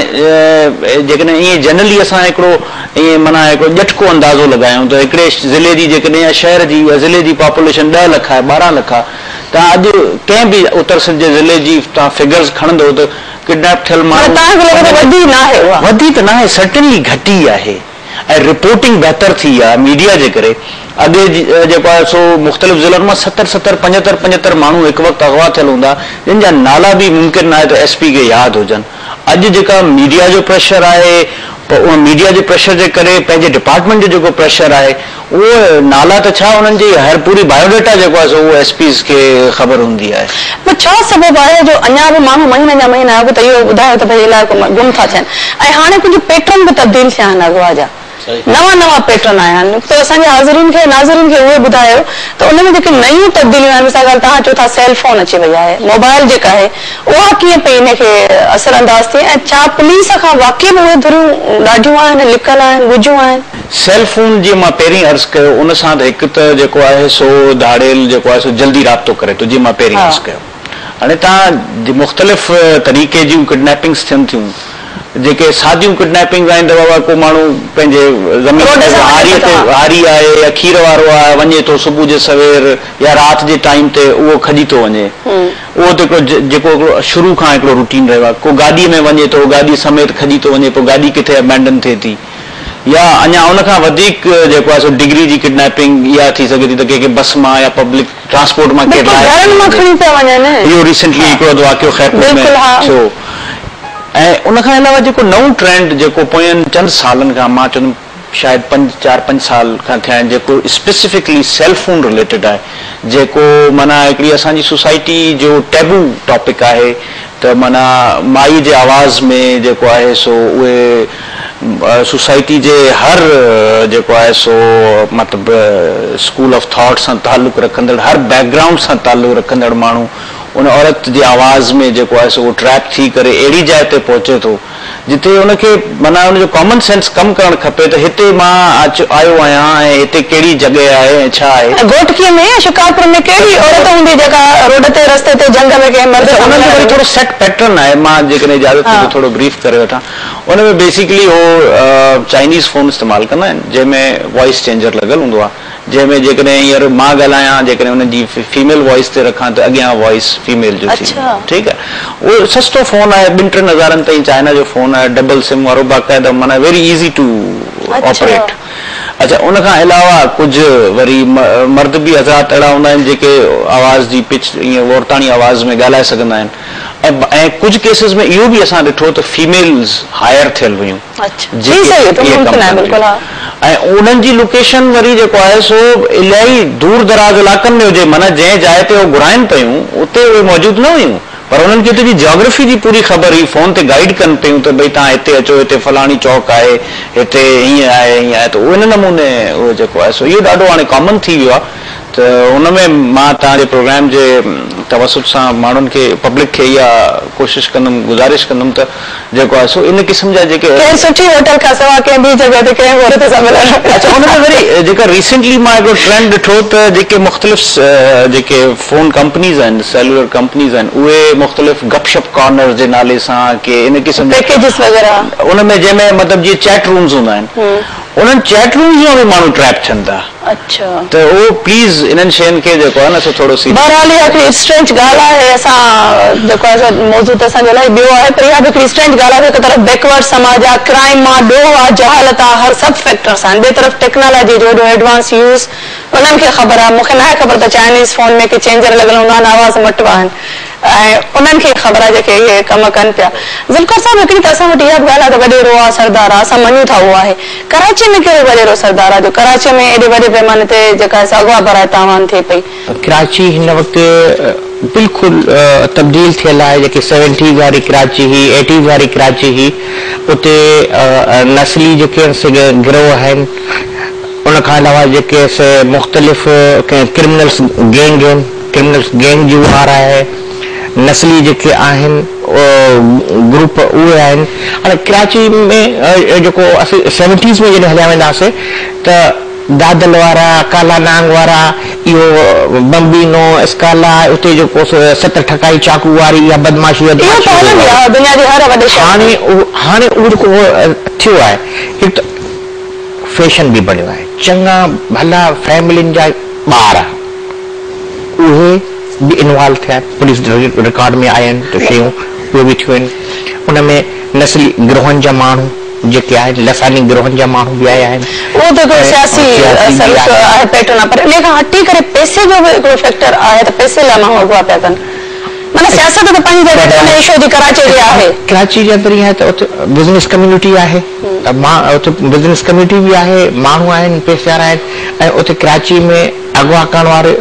جيڪڏهن ائين جنرلي اسان هڪڙو ائين معنيٰ هڪڙو ڄٽڪو اندازو لڳايون ته هڪڙي ضلعي جي جيڪڏهن يا شهر جي يا ضلعي جي پاپوليشن ڏهه لک آهي ٻارهن لک آهي ته اڄ ڪنهن به اتر سنڌ جي ضلعي جي توهان فگرز کڻندو ته ڪڊنيپ ٿيل معنيٰ ماڻهو توهان کي لڳي ٿو وڌي ناهي اها. وڌي ته ناهي سرٽنلي گهٽي آهي. ۽ رپورٽنگ بهتر ٿي آهي ميڊيا جي ڪري اڳي جيڪو آهي سو مختلف ضلعن مان ستر ستر پنجهتر پنجهتر ماڻهو هڪ وقت اغوا ٿيل هوندا جن جا نالا به ممڪن ناهي ته ايس پي کي ياد هجن اڄ جيڪا ميڊيا جو پريشر آهي ان ميڊيا جي پريشر جي ڪري پنهنجي ڊپارٽمينٽ جو جيڪو پريشر آهي اهو نالا ته ڇا انهن جي هر پوري بايوڊيٽا جيڪو آهي سو اهو ايس پيز کي خبر هوندي آهي. پر ڇا سبب آهي جو اڃا به ماڻهو مهينن جا مهينا اڳ ته اهو ٻڌايو ته ڀئي علائقو مان گم ٿا ٿين ۽ هاڻي ڪجهه پيٽرن به تبديل ٿيا آهن اغوا جا نوان نوان پيٽرن آيا آهن ته اسان جي حاضرين کي ناظرين کي اهي ٻڌايو ته ان ۾ جيڪي نيون تبديليون آهن مثال ڳالهه توهان چئو ٿا سيل فون اچي وئي آهي موبائل جيڪا آهي اها ڪيئن پئي ان کي اثر انداز ٿئي ۽ ڇا پوليس کان واقعي به اهي ڌريون ڏاڍيون آهن لڪل آهن ڳجهيون آهن. سيل فون جيئن مان پهرين عرض ڪيو ان سان ته هڪ ته جيڪو آهي سو ڌاڙيل جيڪو آهي سو جلدي رابطو ڪري ٿو جيئن مان پهرين عرض ڪيو هاڻي توهان مختلف طريقي جون ڪڊنيپنگس ٿين ٿيون جيڪي ساديون ڪڊنيپنگس آهن ته بابا ڪو ماڻهو پنهنجي زمين روڊ تي سان وڃي هاري ٿو تي ها. هاري آهي يا کير وارو آهي وڃي ٿو صبح جي سوير يا رات جي ٽائيم تي اهو کڄي ٿو وڃي اهو ته هڪڙو جيڪو هڪڙو شروع کان هڪڙو روٽين رهيو آهي ڪو گاڏي ۾ وڃي ٿو گاڏي سميت کڄي ٿو وڃي پوء گاڏي ڪٿي ابينڊن ٿئي ٿي يا اڃا ان کان وڌيڪ جيڪو آهي سو ڊگري جي ڪڊنيپنگ اها ٿي سگهي ٿي ته ڪنهن کي بس مان يا پبلڪ ٽرانسپورٽ مان ڪير بلڪل لاهي گهرن کڻي مان وڃي. کڻي پيا وڃن. اهو ريسنٽلي هڪڙو اڌ واقعو خيرپور ۾ بلڪل ها. ٿيو ۽ ان کان علاوه جيڪو نئون ٽرينڊ جيڪو پوين چند سالن کان مان چوندم شايد پنج چار پنج سال کان ٿيا آهن جيڪو اسپيسفڪلي سيل فون رليٽيڊ آهي جيڪو معنيٰ هڪڙي اسان جي سوسائٽي جو ٽيبو ٽاپڪ آهي ته معنيٰ مائي جي آواز ۾ جيڪو آهي سو اهي سوسائٽي جي هر جيڪو آهي سو مطلب اسڪول آف ٿاٽ سان تعلق رکندڙ هر بيڪ گرائونڊ سان تعلق رکندڙ ماڻهو ان عورت جي آواز ۾ جيڪو آهي سو اهو ٽريپ ٿي ڪري اهڙي جاء تي پهچي ٿو جتي ان کي معنيٰ ان جو ڪامن سينس ڪم ڪرڻ کپي ته هتي مان آيو آهيان ۽ هتي ڪهڙي جڳهه آهي ۽ ڇا آهي. گهوٽڪيء ۾ يا شڪارپور ۾ ڪهڙي عورت هوندي جيڪا روڊ تي رستي تي جهنگ ۾ ڪنهن مرد اڇا سان انهن جو ملڻ وري وڃي. ٿورو سيٽ پيٽرن آهي مان جيڪڏهن اجازت ٿئي ته ٿورو بريف ڪري وٺان ان ۾ بيسيڪلي هو چائنيز فون استعمال ڪندا آهن جنهن ۾ وائس چينجر لڳل هوندو آهي جنهن ۾ جيڪڏهن هينئر مان ڳالهايان جيڪڏهن ان جي فيميل وائس تي رکان ته اڳيان وائس فيميل جو ٿي ويندو ٺيڪ آهي اهو سستو فون آهي ٻن ٽن هزارن تائين چائنا جو فون آهي ڊبل سم وارو باقاعده معنيٰ ويري ايزي ٽو آپريٽ اڇا ان کان علاوه ڪجهه وري مرد به حضرات اهڙا هوندا آهن جيڪي آواز جي پچ ائين عورتاڻي آواز ۾ ڳالهائي سگهندا آهن ۽ ۽ ڪجهه ڪيسز ۾ اهو به اسان ڏٺو ته فيميلز هائر ٿيل هيون جيڪي اهي ڪم ڪن پيون ۽ انهن جي لوڪيشن وري جيڪو آهي سو الاهي دور دراز علائقن ۾ هجي معنيٰ جنهن جاء تي هو گهرائن پيون اتي اهي موجود نه هيون پر انهن کي اتي جي جاگرافي جي پوري خبر هئي فون تي گائيڊ ڪن پيون ته ڀئي توهان هتي اچو هتي فلاڻي چوڪ آهي هتي هيئن آهي هيئن آهي ته ان نموني اهو جيڪو آهي سو اهو ڏاڍو هاڻي ڪامن ٿي ويو آهي ته ان ۾ مان توهان جي پروگرام جي توسط سان ماڻهن کي پبلڪ کي اها ڪوشش ڪندم گذارش ڪندم ته جيڪو آهي سو ان قسم جا جيڪي. ڪنهن سٺي هوٽل کان سواء ڪنهن ٻي جڳهه تي ڪنهن به عورت سان ملڻ. اڇا ان ۾ وري جيڪا ريسينٽلي مان هڪڙو ٽرينڊ ڏٺو ته جيڪي مختلف جيڪي فون ڪمپنيز آهن سيلولر ڪمپنيز آهن اهي مختلف گپ شپ ڪارنر جي نالي سان ڪي ان قسم جا پيڪيجز وغيره. ان ۾ جنهن ۾ مطلب جيئن چيٽ رومز هوندا آهن انهن چيٽ رومز مان به ماڻهو ٽريپ ٿين ٿا. اڇا. ته اهو پليز انهن شين کي جيڪو آهي نه سو ٿورو سيريس. بهرحال اها هڪڙي اسٽرينج ڳالهه آهي اسان جيڪو آهي سو موضوع ته اسان جو الاهي ٻيو آهي پر اها به هڪڙي اسٽرينج ڳالهه آهي ته هڪ طرف بيڪورڊ سماج آهي ڪرائيم آهي ڏوهه آهي جهالت آهي هر سڀ فيڪٽرس آهن ٻئي طرف ٽيڪنالاجي جو ايڏو ايڊوانس يوز انهن کي خبر آهي مون کي ناهي خبر ته چائنيز فون ۾ ڪي چينجر لڳل هوندا آهن آواز مٽبا آهن ۽ انهن کي ئي خبر آهي جيڪي اهي ڪم ڪن پيا. ذوالفقار صاحب هڪڙي ته اسان وٽ اها به ڳالهه آهي ته وڏيرو آهي سردار آهي اسان مڃون ٿا اهو آهي. ڪراچيء ۾ ڪهڙو وڏيرو سردار آهي جو ڪراچيء ۾ ايڏي وڏي پيماني تي جيڪا آهي سا اغوا براء تاوان ٿئي پئي. ڪراچي هن وقت بلڪل تبديل ٿيل آهي جيڪي سيونٽيز واري ڪراچي هئي ايٽيز واري ڪراچي هئي اتي نسلي جيڪي آهن سي گروهه آهن ان کان علاوه جيڪي سي مختلف ڪرمنلز گينگ آهن ڪرمنلز گينگ جي وار آهي نسلي جيڪي آهن گروپ اهي آهن هاڻي ڪراچي ۾ جيڪو اسين سيونٽيز ۾ جڏهن هليا ويندا هئاسين ته دادل وارا ڪالا نانگ وارا اهو بمبينو اسڪالا اتي جيڪو سو ست ٺڪائي چاقو واري اها بدمعاشي اهو ته هلندي آهي دنيا جي هر وڏي شهر هاڻي هاڻي اهو جيڪو ٿيو آهي هڪ ته فيشن به بڻيو آهي چڱا ڀلا فيملين جا ٻار اهي به انوالو ٿيا آهن پوليس رڪارڊ ۾ آيا آهن ته شيون اهي به ٿيون آهن ان ۾ نسلي گروهن جا ماڻهو جيڪي آهن لساني گروهن جا ماڻهو به آيا آهن اهو ته هڪڙو سياسي آهي پيٽرن آهي پر انهي کان هٽي ڪري پئسي جو به هڪڙو فيڪٽر آهي ته پئسي لاء ماڻهو اغوا پيا ڪن معنيٰ سياست ته پنهنجي جڳهه تي ان اشو جي ڪراچي جي آهي. ڪراچي جي اندر ائين آهي ته اتي بزنس ڪميونٽي آهي اتي بزنس ڪميونٽي به آهي ماڻهو آهن پئسي وارا آهن ۽ اتي ڪراچي ۾ اغوا ڪرڻ وارو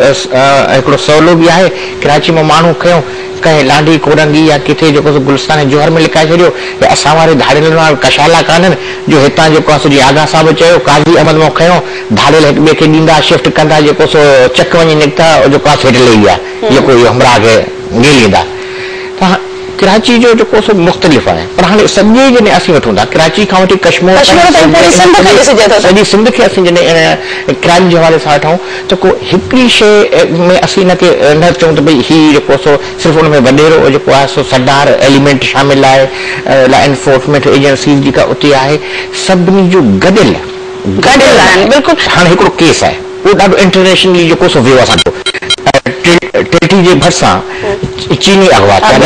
هڪڙو سولو به آهي، ڪراچي مان ماڻهو کنيو، ڪنهن لانڍي ڪورنگي يا ڪٿي جيڪو سو گلستان جوهر ۾ لڪائي ڇڏيو يا اسان واري ڌاڙيلن وارا ڪشالا ڪانهن جو هتان جيڪو آهي سو جيئن آغا صاحب چيو قاضي احمد مان کنيو ڌاڙيل هڪ ٻئي کي ڏيندا شفٽ ڪندا جيڪو سو چڪ وڃي نڪتا جيڪو آهي سو هيٺ لهي ويا جيڪو اهو همراهه کي گهليندا ته ڪراچي جو جيڪو سو مختلف آهي پر هاڻي سڄي جڏهن اسين وٺون ٿا ڪراچي کان وٺي ڪشمور تائين سڄي سنڌ کي اسين جڏهن ڪرائيم جي حوالي سان وٺون ته ڪو هڪڙي شيء ۾ اسين ان کي نه چئون ته ڀئي هي جيڪو سو صرف ان ۾ وڏيرو جيڪو آهي سو سردار ايليمينٽ شامل آهي لا انفورسمينٽ ايجنسيز جيڪا اتي آهي سڀني جو گڏيل گڏيل آهن بلڪل. هاڻي هڪڙو ڪيس آهي اهو ڏاڍو انٽرنيشنلي جيڪو سو ويو اسان جو ٽلٽي جي ڀرسان چيني اغوا ٿيا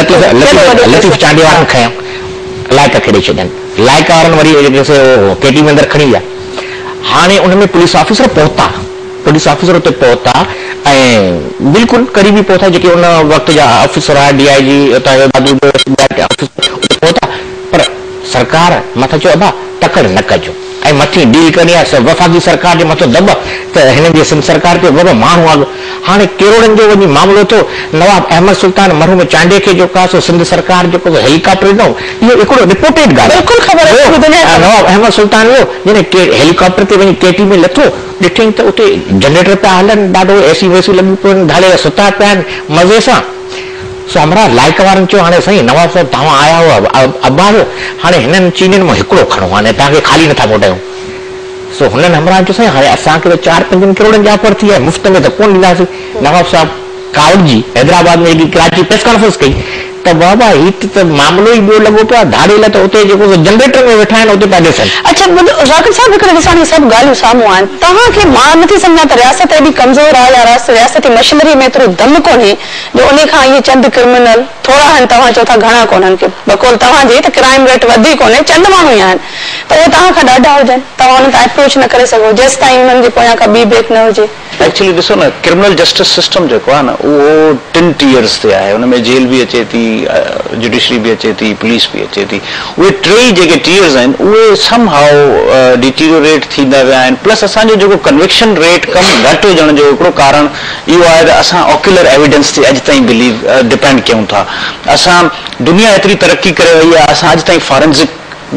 لطيف چانڊيي وارن کنيا لائقه کي ڏئي ڇڏين لائقه وارن وري جيڪي سي ڪي ٽي ۾ اندر کڻي ويا هاڻي ان ۾ پوليس آفيسر پهتا پوليس آفيسر اتي پهتا ۽ بلڪل قريبي پهتا جيڪي ان وقت جا آفيسر هئا ڊي I جي اتان جو دادو جو آفيسر اتي پهتا پر سرڪار مٿان چيو ابا تڪڙ نه ڪجو ۽ مٿين ڊيل ڪرڻي آهي سو وفاقي سرڪار جي مٿو دٻ ته هنن جي سنڌ سرڪار کي بابا ماڻهو اڳ هاڻي ڪروڙن جو وڃي معاملو ٿيو نواب احمد سلطان مرحوم چانڊيي کي جيڪو آهي سو سنڌ سرڪار جيڪو سو هيليڪاپٽر ڏنو اهو هڪڙو رپورٽيڊ ڳالهه بلڪل خبر آهي پوري دنيا کي نواب احمد سلطان ويو جڏهن ڪي هيليڪاپٽر تي وڃي ڪي ٽي ۾ لٿو ڏٺئين ته اتي جنريٽر پيا هلن ڏاڍو اي سي وي سي لڳيون پيون آهن ڌاڙيل ستا پيا آهن مزي سان. سو همراهه لائق وارن چيو هاڻي سائين نواب صاحب توهان آيا آهيو ابا آهيو هاڻي هنن چينين مان هڪڙو کڻو هاڻي توهان کي خالي نٿا موٽايون. سو هنن همراهن چيو سائين هاڻي اسان کي ته چار پنجن ڪروڙن جي آفر ٿي آهي مفت ۾ ته ڪونه ڏينداسين. نواب صاحب ڪاوڙجي حيدرآباد ۾ جيڪي ڪراچي پريس ڪانفرنس ڪئي ته بابا هي ته معاملو ئي ٻيو لڳو پيو آهي ڌاڙيل ته اتي جيڪو سو جنريٽر ۾ ويٺا آهن اتي پيا ڏسن. اڇا ٻڌ راقم صاحب هڪڙي ڏسو هاڻي سڀ ڳالهيون سامهون آهن توهان کي مان نٿي سمجهان ته رياست ايڏي ڪمزور آهي يا رياستي مشنري ۾ ايترو دم ڪونهي جو انهي کان اهي چند ڪرمنل ٿورا آهن توهان چئو ٿا گهڻا ڪونهن ڪي بقول توهان جي ته ڪرائيم ريٽ وڌي ڪونهي چند ماڻهو ئي آهن ته اهي توهان کان ڏاڍا هجن توهان انهن تان اپروچ نه ڪري سگهو جيستائين انهن جي پويان ڪا ٻي بيڪ نه هجي. ايڪچولي ڏسو نه ڪرمنل جسٽس سسٽم جيڪو آهي نه اهو ٽن ٽيئرز تي آهي ان ۾ جيل به اچي ٿي جڊيشري به اچي ٿي پوليس به اچي ٿي اهي ٽيئي جيڪي ٽيئرز آهن اهي سم هائو ڊيٽيريوريٽ ٿيندا ويا آهن پلس اسان جو جيڪو ڪنوڪشن ريٽ ڪم گهٽ هجڻ جو هڪڙو ڪارڻ اهو آهي ته اسان آڪيولر ايويڊنس تي اڄ تائين بليو ڊپينڊ ڪيون ٿا اسان دنيا ايتري ترقي ڪري وئي آهي اسان اڄ تائين فارنزڪ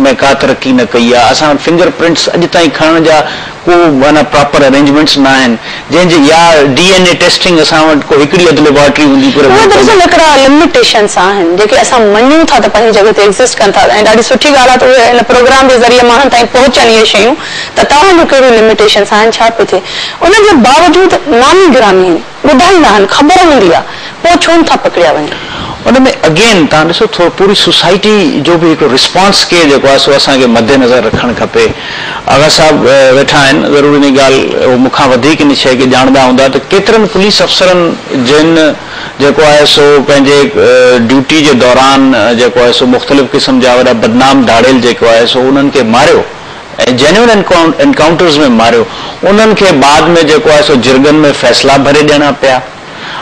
۾ ڪا ترقي نه ڪئي آهي اسان فنگر پرنٽس اڄ تائين کڻڻ جا ڪو معنيٰ پراپر ارينجمينٽس نه آهن جنهن جي يا ڊي اين اي ٽيسٽنگ اسان وٽ ڪو هڪڙي اڌ ليبارٽري هوندي پوري اهي ملڪ ته ۾. ڏسو هڪڙا لميٽيشنس آهن جيڪي اسان مڃون ٿا ته پنهنجي جڳهه تي ايگزسٽ ڪن ٿا ۽ ڏاڍي سٺي ڳالهه آهي ته اهي هن پروگرام جي ذريعي ماڻهن تائين پهچن اهي شيون ته توهان جون ڪهڙيون لميٽيشنس آهن ڇا پيو ٿئي ان جي باوجود نامي گرامي آهن ٻڌائيندا آهن خبر هوندي آهي پوء ڇو نٿا پڪڙيا وڃن. ان ۾ اگين توهان ڏسو ٿورو پوري سوسائٽي جو به هڪڙو رسپانس کي جيڪو آهي سو اسان کي مد نظر رکڻ کپي. آغا صاحب ويٺا آهن ضرور انهي ڳالهه هو مون کان وڌيڪ ان شيء کي ڄاڻندا هوندا ته ڪيترن پوليس افسرن جن جيڪو آهي سو پنهنجي ڊيوٽي جي دوران جيڪو آهي سو مختلف قسم جا وڏا بدنام ڌاڙيل جيڪو آهي سو انهن کي ماريو ۽ جينيون انڪائونٽرز ۾ ماريو انهن کي بعد ۾ جيڪو آهي سو جرڳن ۾ فيصلا ڀري ڏيڻا پيا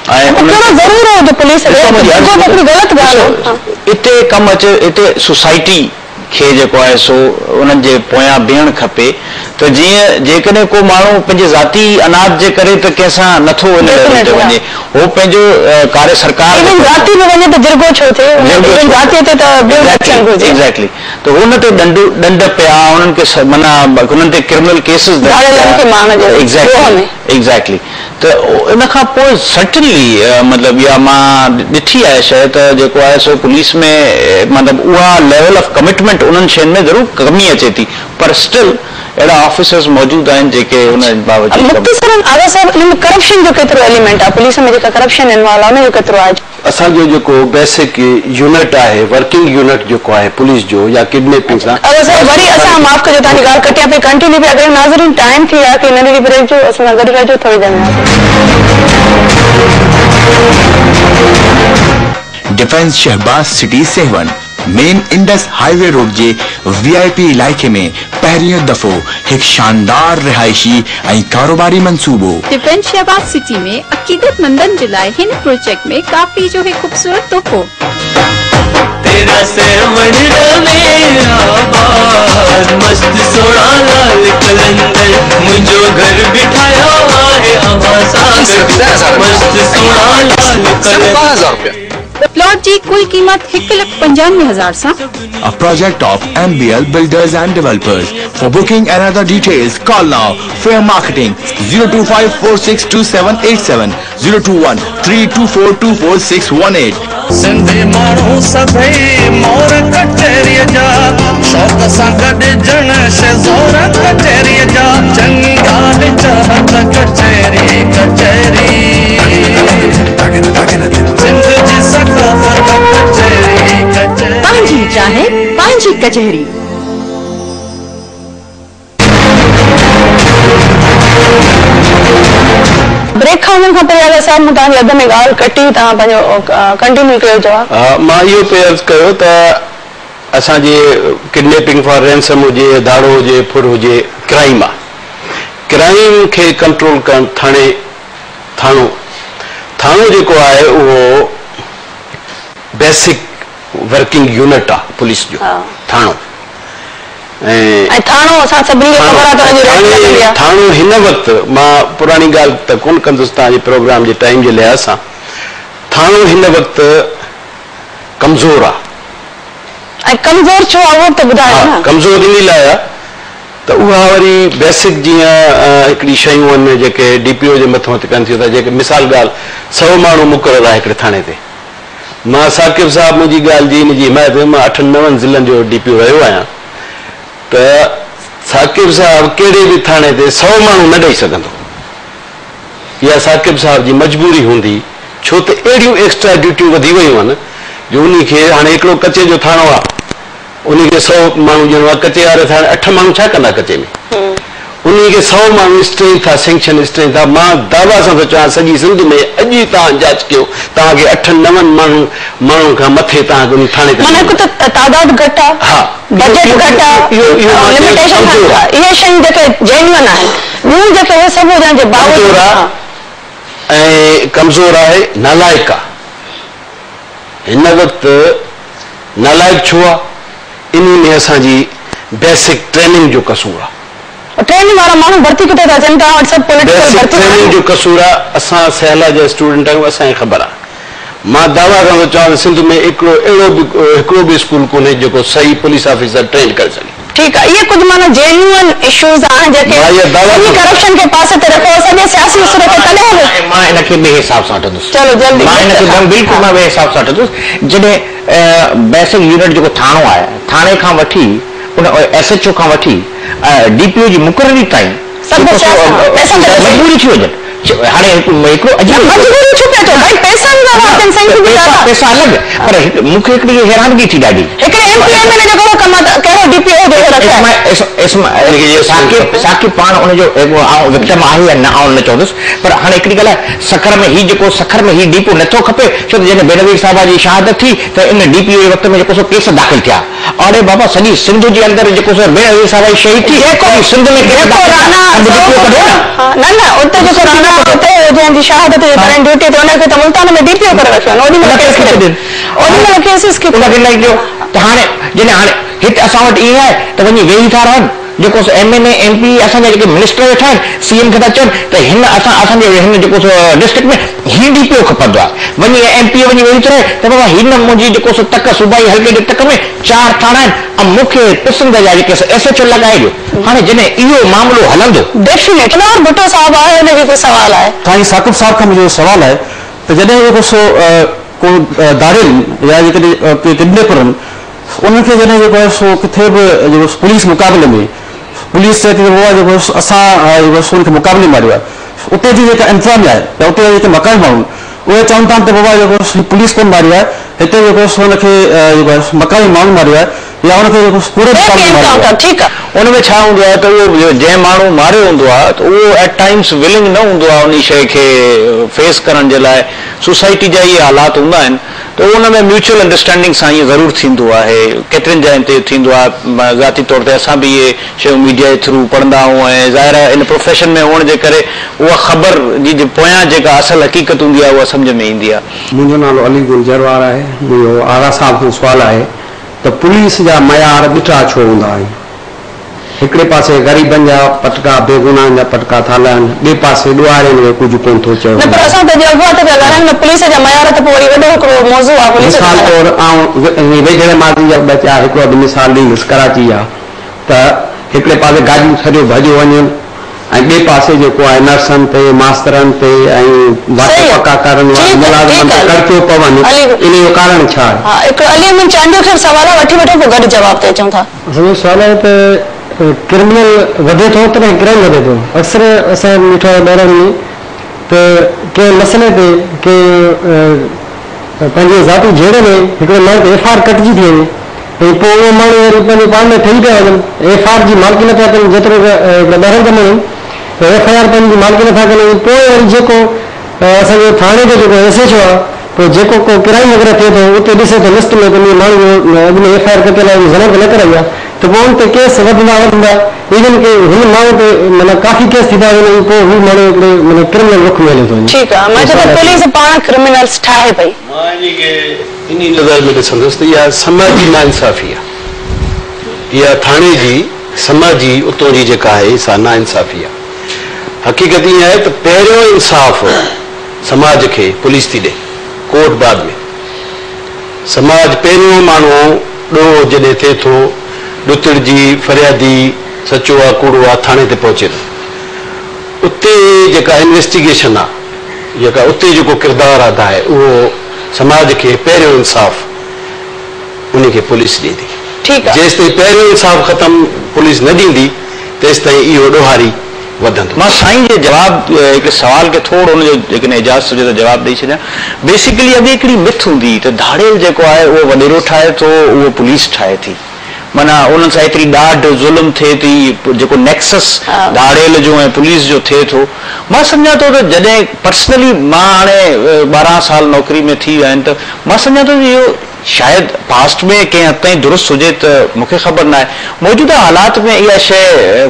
۽ ته انهن ڪهڙو کي ضرور هو جو پوليس ڏسو منهنجي عرض ٻڌو ته ٻڌو هڪڙي غلط ڏسو ڳالهه هو. اتي ڪم اچي اتي سوسائٽي کي جيڪو آهي سو انهن جي پويان بيهڻ کپي ته جيئن جيڪڏهن ڪو ماڻهو پنهنجي ذاتي عناد جي ڪري ته ڪنهن سان نٿو ان ليول تي ڊيفينيٽلي ها. وڃي هو پنهنجو ڪاري سرڪار ايون جيڪو ذاتي به وڃي ته جرڳو ڇو ٿئي جرڳو ايون ڇو ذاتي تي ته ٻيو نه ٿيڻ ايگزيڪٽلي گهرجي. ايگزيڪٽلي ته ان تي ڏنڊ ڏنڊ پيا انهن کي معنيٰ انهن تي ڪرمنل ڪيسز درج ڌاڙيلن ٿيا کي مارڻ جي ڏوهه ايگزيڪٽلي ۾. ايگزيڪٽلي ته ان کان پوء سرٽنلي مطلب اها مان ڏٺي آهي شيء ته جيڪو آهي سو پوليس ۾ مطلب اها ليول آف ڪمٽمينٽ انهن شين ۾ ضرور ڪمي اچي ٿي پر اسٽل اهڙا آفيسرز موجود آهن جيڪي ان باوجود ڪم مختصرا آغا صاحب ان ۾ ڪرپشن جو ڪيترو ايليمينٽ آهي پوليس ۾ جيڪا ڪرپشن انوالو آهي ان جو ڪيترو آهي؟ اسان جو جيڪو بيسڪ يونٽ آهي ورڪنگ يونٽ جيڪو آهي پوليس جو يا ڪڊنيپنگ سان آغا صاحب وري اسان معاف ڪجو توهان جي ڳالهه ڪٽيان پئي ڪنٽينيو پيا ڪريون ناظرين ٽائيم ٿي ويو آهي ڪي ننڍڙي بريڪ جو اسان سان گڏ رهجو ٿوري دير ۾ واپس. Defence Shahbaz city Sehwan main Indus highway road جي وي آء پي علائقي ۾ پهريون دفعو هڪ شاندار رهائشي ۽ ڪاروباري منصوبو. ڊفينس شهباز سٽي ۾ عقيدتمندن جي لاء هن پروجيڪٽ ۾ ڪافي جو هڪ خوبصورت تحفو. تيرا سيوهڻ رهي آباد مست سهڻا لال قلندر منهنجو گهر به ٺاهيو آهي اوهان سان گڏ مست سهڻا لال قلندر. پلاٽ جي ڪل قيمت 1,95,000 سان. A project of MBL Builders and Developers. For booking and other details, call now. Fair Marketing 025462787 021-324-24618. Sindhi ماڻهو سڀئي مور ڪچهريء جا، شوق سان گڏجڻ شزور ڪچهريء جا، چڱي ڳالهه چاهت ڪچهري ڪچهري، سنڌ جي ثقافت ڪچهري ڪچهري. پنهنجي چانهه پنهنجي ڪچهري. بريڪ کان وڃڻ کان پهريان آغا صاحب مون توهان جي اڌ ۾ ڳالهه ڪٽي توهان پنهنجو ڪنٽينيو ڪيو جواب. مان اهو پئي عرض ڪيو ته اسان جي ڪڊنيپنگ فار رينسم هجي ڌاڙو هجي ڦر هجي ڪرائيم آ ڪرائيم کي ڪنٽرول ڪرڻ ٿاڻي ٿاڻو ٿاڻو جيڪو آهي اهو بيسڪ ورڪنگ يونٽ آ پوليس جو ٿاڻو ۽ ۽ ٿاڻو اسان سڀني کي خبر آ ته ان جي ريٽ لڳندي آ. ٿاڻو هن وقت مان پراڻي ڳالهه ته ڪونه ڪندس توهان جي پروگرام جي ٽائيم جي لحاظ سان ٿاڻو هن وقت ڪمزور آ. ۽ ڪمزور ڇو آ اهو به ته ٻڌايو نه. ها ڪمزور انهي لاء آ ته اها وري بيسڪ جيئن هڪڙي شيون آهن جيڪي ڊي پي او جي مٿان ٿي ڪن ٿيون ته جيڪي مثال ڳالهه سئو ماڻهو مقرر آهي هڪڙي ٿاڻي تي. مان ثاقب صاحب منهنجي ڳالهه جي ان جي حمايت ۾ مان اٺن نون ضلعن جو ڊي پي او رهيو آهيان ته ثاقب صاحب ڪهڙي به ٿاڻي تي سئو ماڻهو نه ڏئي سگهندو اها ثاقب صاحب جي مجبوري هوندي ڇو ته اهڙيون ايڪسٽرا ڊيوٽيون وڌي ويون آهن جو انهي کي هاڻي هڪڙو ڪچي جو ٿاڻو آهي انهي کي سئو ماڻهو ڏيڻو آهي ڪچي واري ٿاڻي اٺ ماڻهو ڇا ڪندا ڪچي ۾ انهي کي سئو ماڻهو اسٽرينٿ آ سينڪشن اسٽرينٿ آ مان دعويٰ سان ٿو چوان سڄي سنڌ ۾ اڄ ئي توهان جاچ ڪيو توهان کي اٺن نون ماڻهو ماڻهن کان مٿي توهان کي انهي ٿاڻي تي معنيٰ هڪ ته تعداد گهٽ آ ها بجيٽ گهٽ آ اهو اهو مان چيو لميٽيشن ڪمزور آ اهي شيون جيڪي جينيوئن آهن ٻيون جيڪي اهي سڀ هجڻ جي باوجود ڪمزور آ ۽ ڪمزور آهي نالائق آ هن وقت نالائق ڇو آ؟ انهي ۾ اسان جي بيسڪ ٽريننگ جو قصور آ. ٽريننگ وارا ماڻهو ڀرتي ڪٿي ٿا ٿين؟ توهان وٽ سڀ پوليٽيڪل بيسڪ ڀرتيون ٽريننگ آهن. جو قصور آ. اسان سهلا جا اسٽوڊنٽ آهيون اسان کي خبر آ. مان دعويٰ سان ٿو چوان ته سنڌ ۾ هڪڙو اهڙو به هڪڙو به اسڪول ڪونهي جيڪو صحيح پوليس آفيسر ٽرينڊ ڪري سگهي. ٺيڪ آ اهي ڪجهه معنيٰ جينيوئن اشوز آهن جيڪي مان اها دعويٰ سڄي ٿو ڪرپشن کي پاسي تي رکو سڄي سياسي صورت تڏهن به. مان ان کي ٻئي حساب سان وٺندس. چلو جلدي مان ان کي بلڪل مان ٻئي حساب سان وٺندس جڏهن بيسڪ يونٽ جيڪو ٿاڻو آهي ٿاڻي کان وٺي ان ايس ايڇ او کان وٺي ڊي پي او جي مقرري تائين سڀ مجبوري ٿي وڃن هاڻي هڪڙو عجيب مجبوري ڇو پيا چئو ڀائي پئسن جا واچن سائين سڌي ڳالهه آهي. پئسا الڳ پر مون کي هڪڙي حيرانگي ٿي ڏاڍي. هڪڙي ايم پي ايم اين اي جو ڪهڙو ڪم آهي ته ڪهڙو ڊي پي او جو رکيو آهي. ثاقب پاڻ ان جو آئون وڪٽم آهي يا نه آئون نه چوندس پر هاڻي هڪڙي ڳالهه آهي سکر ۾ هي جيڪو سکر ۾ هي ڊي پي او نٿو کپي ڇو ته جڏهن بينظير صاحبه جي شهادت ٿي ته ان ڊي پي او جي وقت ۾ جيڪو سو ڪيس داخل ٿيا اڙي بابا سڄي سنڌ جي اندر جيڪو سو بينظير صاحبه جي شهيد ٿي سڄي سنڌ ۾ ڪيس جيڪو داخل ٿيا رانا ۽ ڊي پي او ڪڍو نه. نه نه اتي جيڪو رانا اتي هو جنهن جي شهادت جي ڪري ڊيوٽي تي ان کي ته ملتان ۾ ڊي پي او ڪري رکيو آهن اوڏي مهل ڪيس ڪٿي اوڏي مهل ڪيسز ڪٿي ان کي نه ڏيو ته هاڻي جڏهن هاڻي هت اسان وٽ ائين آهي ته وڃي ويهي ٿا رهن جيڪو سو ايم اين اي ايم پي اي اسان جا جيڪي منسٽر ويٺا آهن سي ايم کي ٿا چون ته هن اسان اسان جي هن جيڪو سو ڊسٽرڪٽ ۾ هي ڊي پي او کپندو آهي وڃي ايم پي اي وڃي ويهي ٿو رهي ته بابا هن منهنجي جيڪو سو تڪ صوبائي حلقي جي تڪ ۾ چار ٿاڻا آهن ۽ مون کي پسند جا جيڪي سو ايس ايڇ او لڳائي ڏيو هاڻي جڏهن اهو معاملو هلندو. ڊيفينيٽ بلاول ڀٽو صاحب آهي ان کي ڪو سوال آهي. سائين ثاقب صاحب کان منهنجو سوال آهي ته جڏهن جيڪو سو ڪو ڌاڙيل يا جيڪڏهن ڪي ڪڊنيپر آهن انهن کي جڏهن جيڪو آهي سو ڪٿي به جيڪو پوليس مقابلي ۾ پوليس چئي ٿي ته بابا جيڪو اسان جيڪو آهي سو ان کي مقابلي ۾ ماريو آهي اتي جي جيڪا انتظاميا آهي يا اتي جا جيڪي مقامي ماڻهو اهي چون ٿا ته بابا جيڪو هي پوليس ڪونه ماريو آهي هتي جيڪو سو ان کي جيڪو آهي مقامي ماڻهن ماريو آهي يا ان کي جيڪو ڪوڙي مقابلي ۾ ماريو آهي. ان ۾ ڇا هوندو آهي ته اهو جنهن ماڻهو ماريو هوندو آهي ته اهو ايٽ ٽائمس ولنگ نه هوندو آهي انهي شيء کي فيس ڪرڻ جي لاء سوسائٽي جا اهي حالات هوندا آهن ته ان ۾ ميوچل انڊرسٽينڊنگ سان ائين ضرور ٿيندو آهي ڪيترين جاين تي اهو ٿيندو آهي ذاتي طور تي اسان به اهي شيون ميڊيا جي ٿرو پڙهندا آهيون ۽ ظاهر آهي ان پروفيشن ۾ هئڻ جي ڪري اها خبر جي پويان جيڪا اصل حقيقت هوندي آهي اها سمجهه ۾ ايندي آهي. منهنجو نالو علي گل جروار آهي منهنجو آغا صاحب کان سوال آهي ته پوليس جا معيار ٻٽا ڇو هوندا آهن؟ هڪڙي پاسي غريبن جا پٽڪا بيگناهن جا پٽڪا ٿا لهن ٻئي پاسي ڏوهارين کي ڪجهه ڪونه ٿو چيو نه پر وڃي. اسان ته اڄ اغوا تي پيا ڳالهايون نه پوليس جا معيار ته پوء وري وڏو هڪڙو موضوع آهي پوليس جا مثال معيار. طور آئون ويجهڙي ماضي جا ٻه چار هڪڙو اڌ مثال ڏيندس ڪراچي جا ته هڪڙي پاسي گاڏيون ڇڏيو ڀڄيو وڃن ۽ ٻئي پاسي جيڪو آهي نرسن تي، ماسترن تي ۽ واٽ صحيح پڪا ڪرڻ وارن ٺيڪ آهي ملازمن ٺيڪ تي آهي ڪڙڪيو پون علي انهي جو ڪارڻ ڇا آهي؟ ها هڪڙو علي امين چانڊيو کي به سوال آهي وٺي وٺو پوء گڏ جواب تي اچون ٿا. اسان جو سوال آهي ته ڪرمنل وڌي ٿو تڏهن ڪرائيم وڌي ٿو اڪثر اسان ڏٺو آهي ٻهراڙين ۾ ته ڪنهن مسئلي تي ڪنهن پنهنجي ذاتي جهيڙي ۾ هڪڙي ماڻهو تي ايف I R ڪٽجي ٿي وڃي ۽ پوء اهي ماڻهو وري پنهنجو پاڻ ۾ ٺهي پيا وڃن ايف I R جي مالڪي نٿا ڪن جيترو هڪڙا ٻهراڙي جا ماڻهو آهن ايف I R پنهنجي مالڪي نٿا ڪن ۽ پوء وري جيڪو اسان جو ٿاڻي جو جيڪو ايس ايڇ او آهي پوء جيڪو ڪو ڪرائيم وغيره ٿئي ٿو اتي ڏسي ٿو لسٽ ۾ ته انهي ماڻهو جو اڳ ۾ ايف I R ڪٽيل آهي ان جي ضمانت نه ڪرائي آهي ته پوء ان تي ڪيس وڌندا وڌندا ايون ڪي هن ماڻهو تي معنيٰ ڪافي ڪيس ٿي ٿا وڃن ۽ پوء هو ماڻهو هڪڙي معنيٰ ڪرمنل رخ ۾ هليو ٿو وڃي. ٺيڪ آ مان چوان ٿو پوليس پاڻ ڪرمنلز ٺاهي پئي. مان انهي کي انهي نظر ۾ ڏسندس ته اها سماجي ناانصافي آ. اها ٿاڻي جي سماجي اتون جي جيڪا آهي سا ناانصافي آ. حقيقت ائين آهي ته پهريون انصاف سماج کي پوليس ٿي ڏي، ڪورٽ بعد ۾. سماج پهريون ماڻهو ڏوهه جڏهن ٿئي ٿو، ڏتڙجي، فريادي سچو آ ڪوڙو آ ٿاڻي تي پهچي ٿو. اتي جيڪا انويسٽيگيشن آ، جيڪا اتي جيڪو ڪردار ادا آهي اهو سماج کي پهريون انصاف انهي کي پوليس ڏيندي. ٺيڪ آ. جيستائين پهريون انصاف ختم پوليس نه ڏيندي تيستائين اهو ڏوهاري وڌندو. مان سائين جي جواب هڪڙي سوال کي ٿورو ان جو جيڪڏهن اجازت هجي ته جواب ڏئي ڇڏيان. بيسيڪلي اڳي هڪڙي مٿ هوندي هئي ته ڌاڙيل جيڪو آهي اهو وڏيرو ٺاهي ٿو اهو پوليس ٺاهي ٿي. معنيٰ انهن سان ايتري ڏاڍ ظلم ٿئي ٿي جيڪو نيڪسس ڌاڙيل جو ۽ پوليس جو ٿئي ٿو. مان سمجهان ٿو ته جڏهن پرسنلي مان هاڻي 12 سال نوڪري ۾ ٿي ويا آهن ته مان سمجهان ٿو ته اهو شايد پاسٽ ۾ ڪنهن حد تائين درست هجي ته مون کي خبر ناهي. موجوده حالات ۾ اها شيء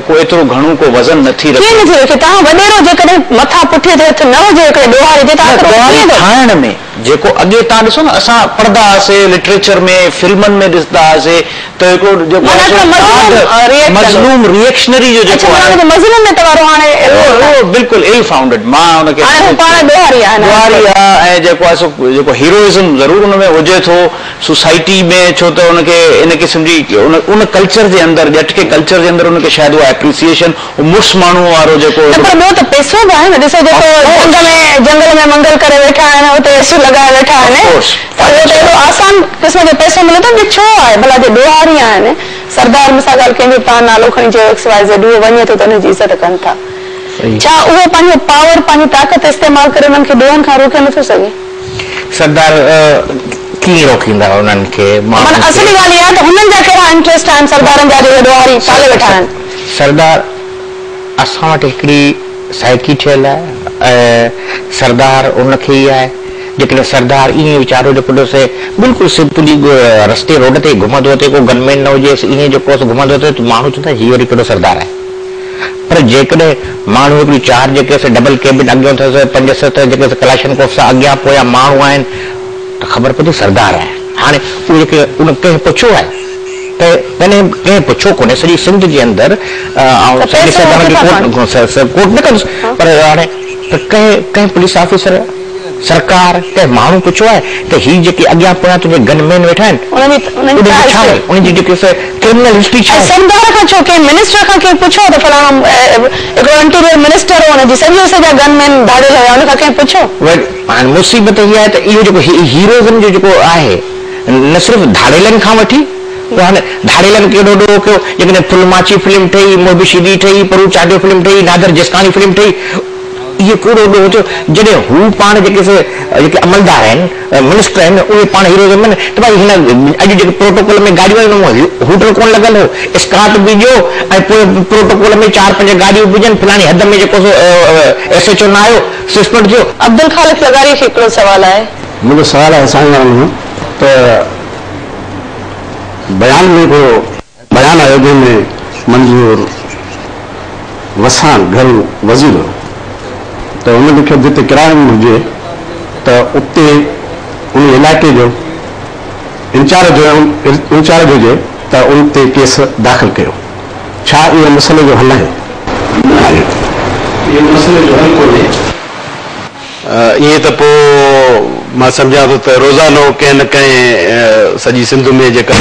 ڪو ايترو گهڻو ڪو وزن نه ٿي رکي. ڪيئن نه ٿي رکي؟ توهان وڏيرو جيڪڏهن مٿان پٺيء تي هٿ نه وجهي هڪڙي ڏوهاري تي ته نه آخر هو ڏوهاري ڪيئن ٿو. ٺاهڻ ۾ جيڪو اڳي توهان ڏسو نه اسان پڙهندا هئاسي لٽريچر ۾ فلمن ۾ ڏسندا هئاسي ته هڪڙو جيڪو معنيٰ آهي سو هڪڙو مظلوم ڏاڍ ريئيڪٽ ڪندو. مظلوم ريئيڪشنري جو اڇا جيڪو معنيٰ آهي. ان کي مظلوميت وارو هاڻي اهو اهو بلڪل ال فائونڊيڊ مان ان کي هاڻي هو پاڻ ڏوهاري آهي نه ڏوهاري آهي ۽ جيڪو آهي سو جيڪو هيروئزم ضرور ان ۾ هجي ٿو سوسائٽي ۾ ڇو ته ان کي ان قسم جي ان ان ڪلچر جي اندر ڄٽڪي ڪلچر جي اندر ان کي شايد اها ايپريسيئيشن اهو مڙس ماڻهو وارو جيڪو نه پر ٻيو ته پئسو به آهي نه ڏسو جيڪو جهنگ ۾ جنگل ۾ منگل ڪري ويٺا آهن اتي اي سيون لڳائي ويٺا آهن ته اهو ته ايڏو آسان قسم جو پئسو ملي ٿو ٻيو ڇو آهي ڀلا جي ڏوهاري آهن سردار مثال ڳالهه ڪنهن جو به توهان نالو کڻي چيو ايڪس وائي زيڊ اهو وڃي ٿو ته ان جي عزت ڪن ٿا ڇا اهو پنهنجو پاور پنهنجي طاقت استعمال ڪري انهن کي ڏوهن کان روڪي نٿو سگهي؟ سردار ڪيئن روڪيندا انهن کي معنيٰ ماڻهن کي. اصلي ڳالهه اها آهي ته هنن جا ڪهڙا انٽريسٽ آهن سردارن جا جو اهي ڏوهاري پالي ويٺا آهن. سردار اسان وٽ هڪڙي سائيڪي ٺهيل آهي ۽ سردار ان کي ئي آهي جيڪڏهن سردار ائين ويچارو جيڪو ڏسي بلڪل سمپلي رستي روڊ تي گهمندو اٿي ڪو گن مين نه هجيس ائين جيڪو سو گهمندو اٿي ته ماڻهو چوندا هي وري ڪهڙو سردار آهي پر جيڪڏهن ماڻهو هڪڙيون چار جيڪي سي ڊبل ڪيبن اڳيون اٿس پنج ست جيڪي سي ڪلاشنڪوف سان اڳيان پويان ماڻهو آهن ته خبر پئي ٿي سردار آهي هاڻي اهي جيڪي ان ڪنهن پڇيو آهي ته ڪڏهن ڪنهن پڇيو ڪونهي سڄي سنڌ جي اندر آئون ته سڄي پئسو سردارن کي ڪٿان ڪوٽ ڪوٽ نه ڪندس پر هاڻي ته ڪنهن ڪنهن پوليس آفيسر سرڪار ڪنهن ماڻهو پڇيو آهي ته هي جيڪي اڳيان پويان تنهنجي گن مين ويٺا آهن انهن جي انهن جي انهن ڇا جي ڇا هسٽري آهي انهن جي جيڪي سي ڪرمنل هسٽري ڇا ۽ آهي؟ سردار کان ڇو ڪنهن منسٽر کان ڪنهن پڇيو ته فلاڻو هڪڙو انٽيريئر منسٽر هو ان جي سڄي سڄا گن مين ڌاڙيل هيا ان کان ڪنهن پڇيو؟ وري هاڻي مصيبت هي آهي ته اهو جيڪو هيروزم جو جيڪو آهي نه صرف ڌاڙيلن کان وٺي پوء هاڻي ڌاڙيلن ڪهڙو ڏوهه ڪيو جيڪڏهن ڦل ماڇي فلم ٺهي محب شيدي ٺهي پرو چانڊيو فلم ٺهي نادر جسڪاڻي فلم ٺهي اهو ڪهڙو ڏوهه ٿيو جڏهن هو پاڻ جيڪي سي جيڪي عملدار آهن منسٽر آهن اهي پاڻ هيروزم ۾ ته ڀائي هن اڄ جيڪي پروٽوڪول ۾ گاڏيون آيون ان ۾ هوٽر ڪونه لڳل هو اسڪارٽ به ڏيو ۽ پوء پروٽوڪول ۾ چار پنج گاڏيون به هجن فلاڻي حد ۾ جيڪو سو ايس ايڇ او نه آيو سسپينڊ ٿيو. عبدالخالق لغاري کي هڪڙو سوال آهي. منهنجو سوال آهي سائين وارن کان ته بيان ۾ هڪڙو بيان آيو جنهن ۾ منظور وساڻ گهرو وزير هو ته هن لکيو جتي ڪرائم هجي ته اتي ان علائقي جو انچارج انچارج هجي ته ان تي ڪيس داخل ڪيو ڇا اهو مسئلي جو حل آهي؟ نه اهو مسئلي جو حل ڪونهي. ائين ته پوء مان سمجهان ٿو ته روزانو ڪنهن نه ڪنهن سڄي سنڌ ۾ جيڪا.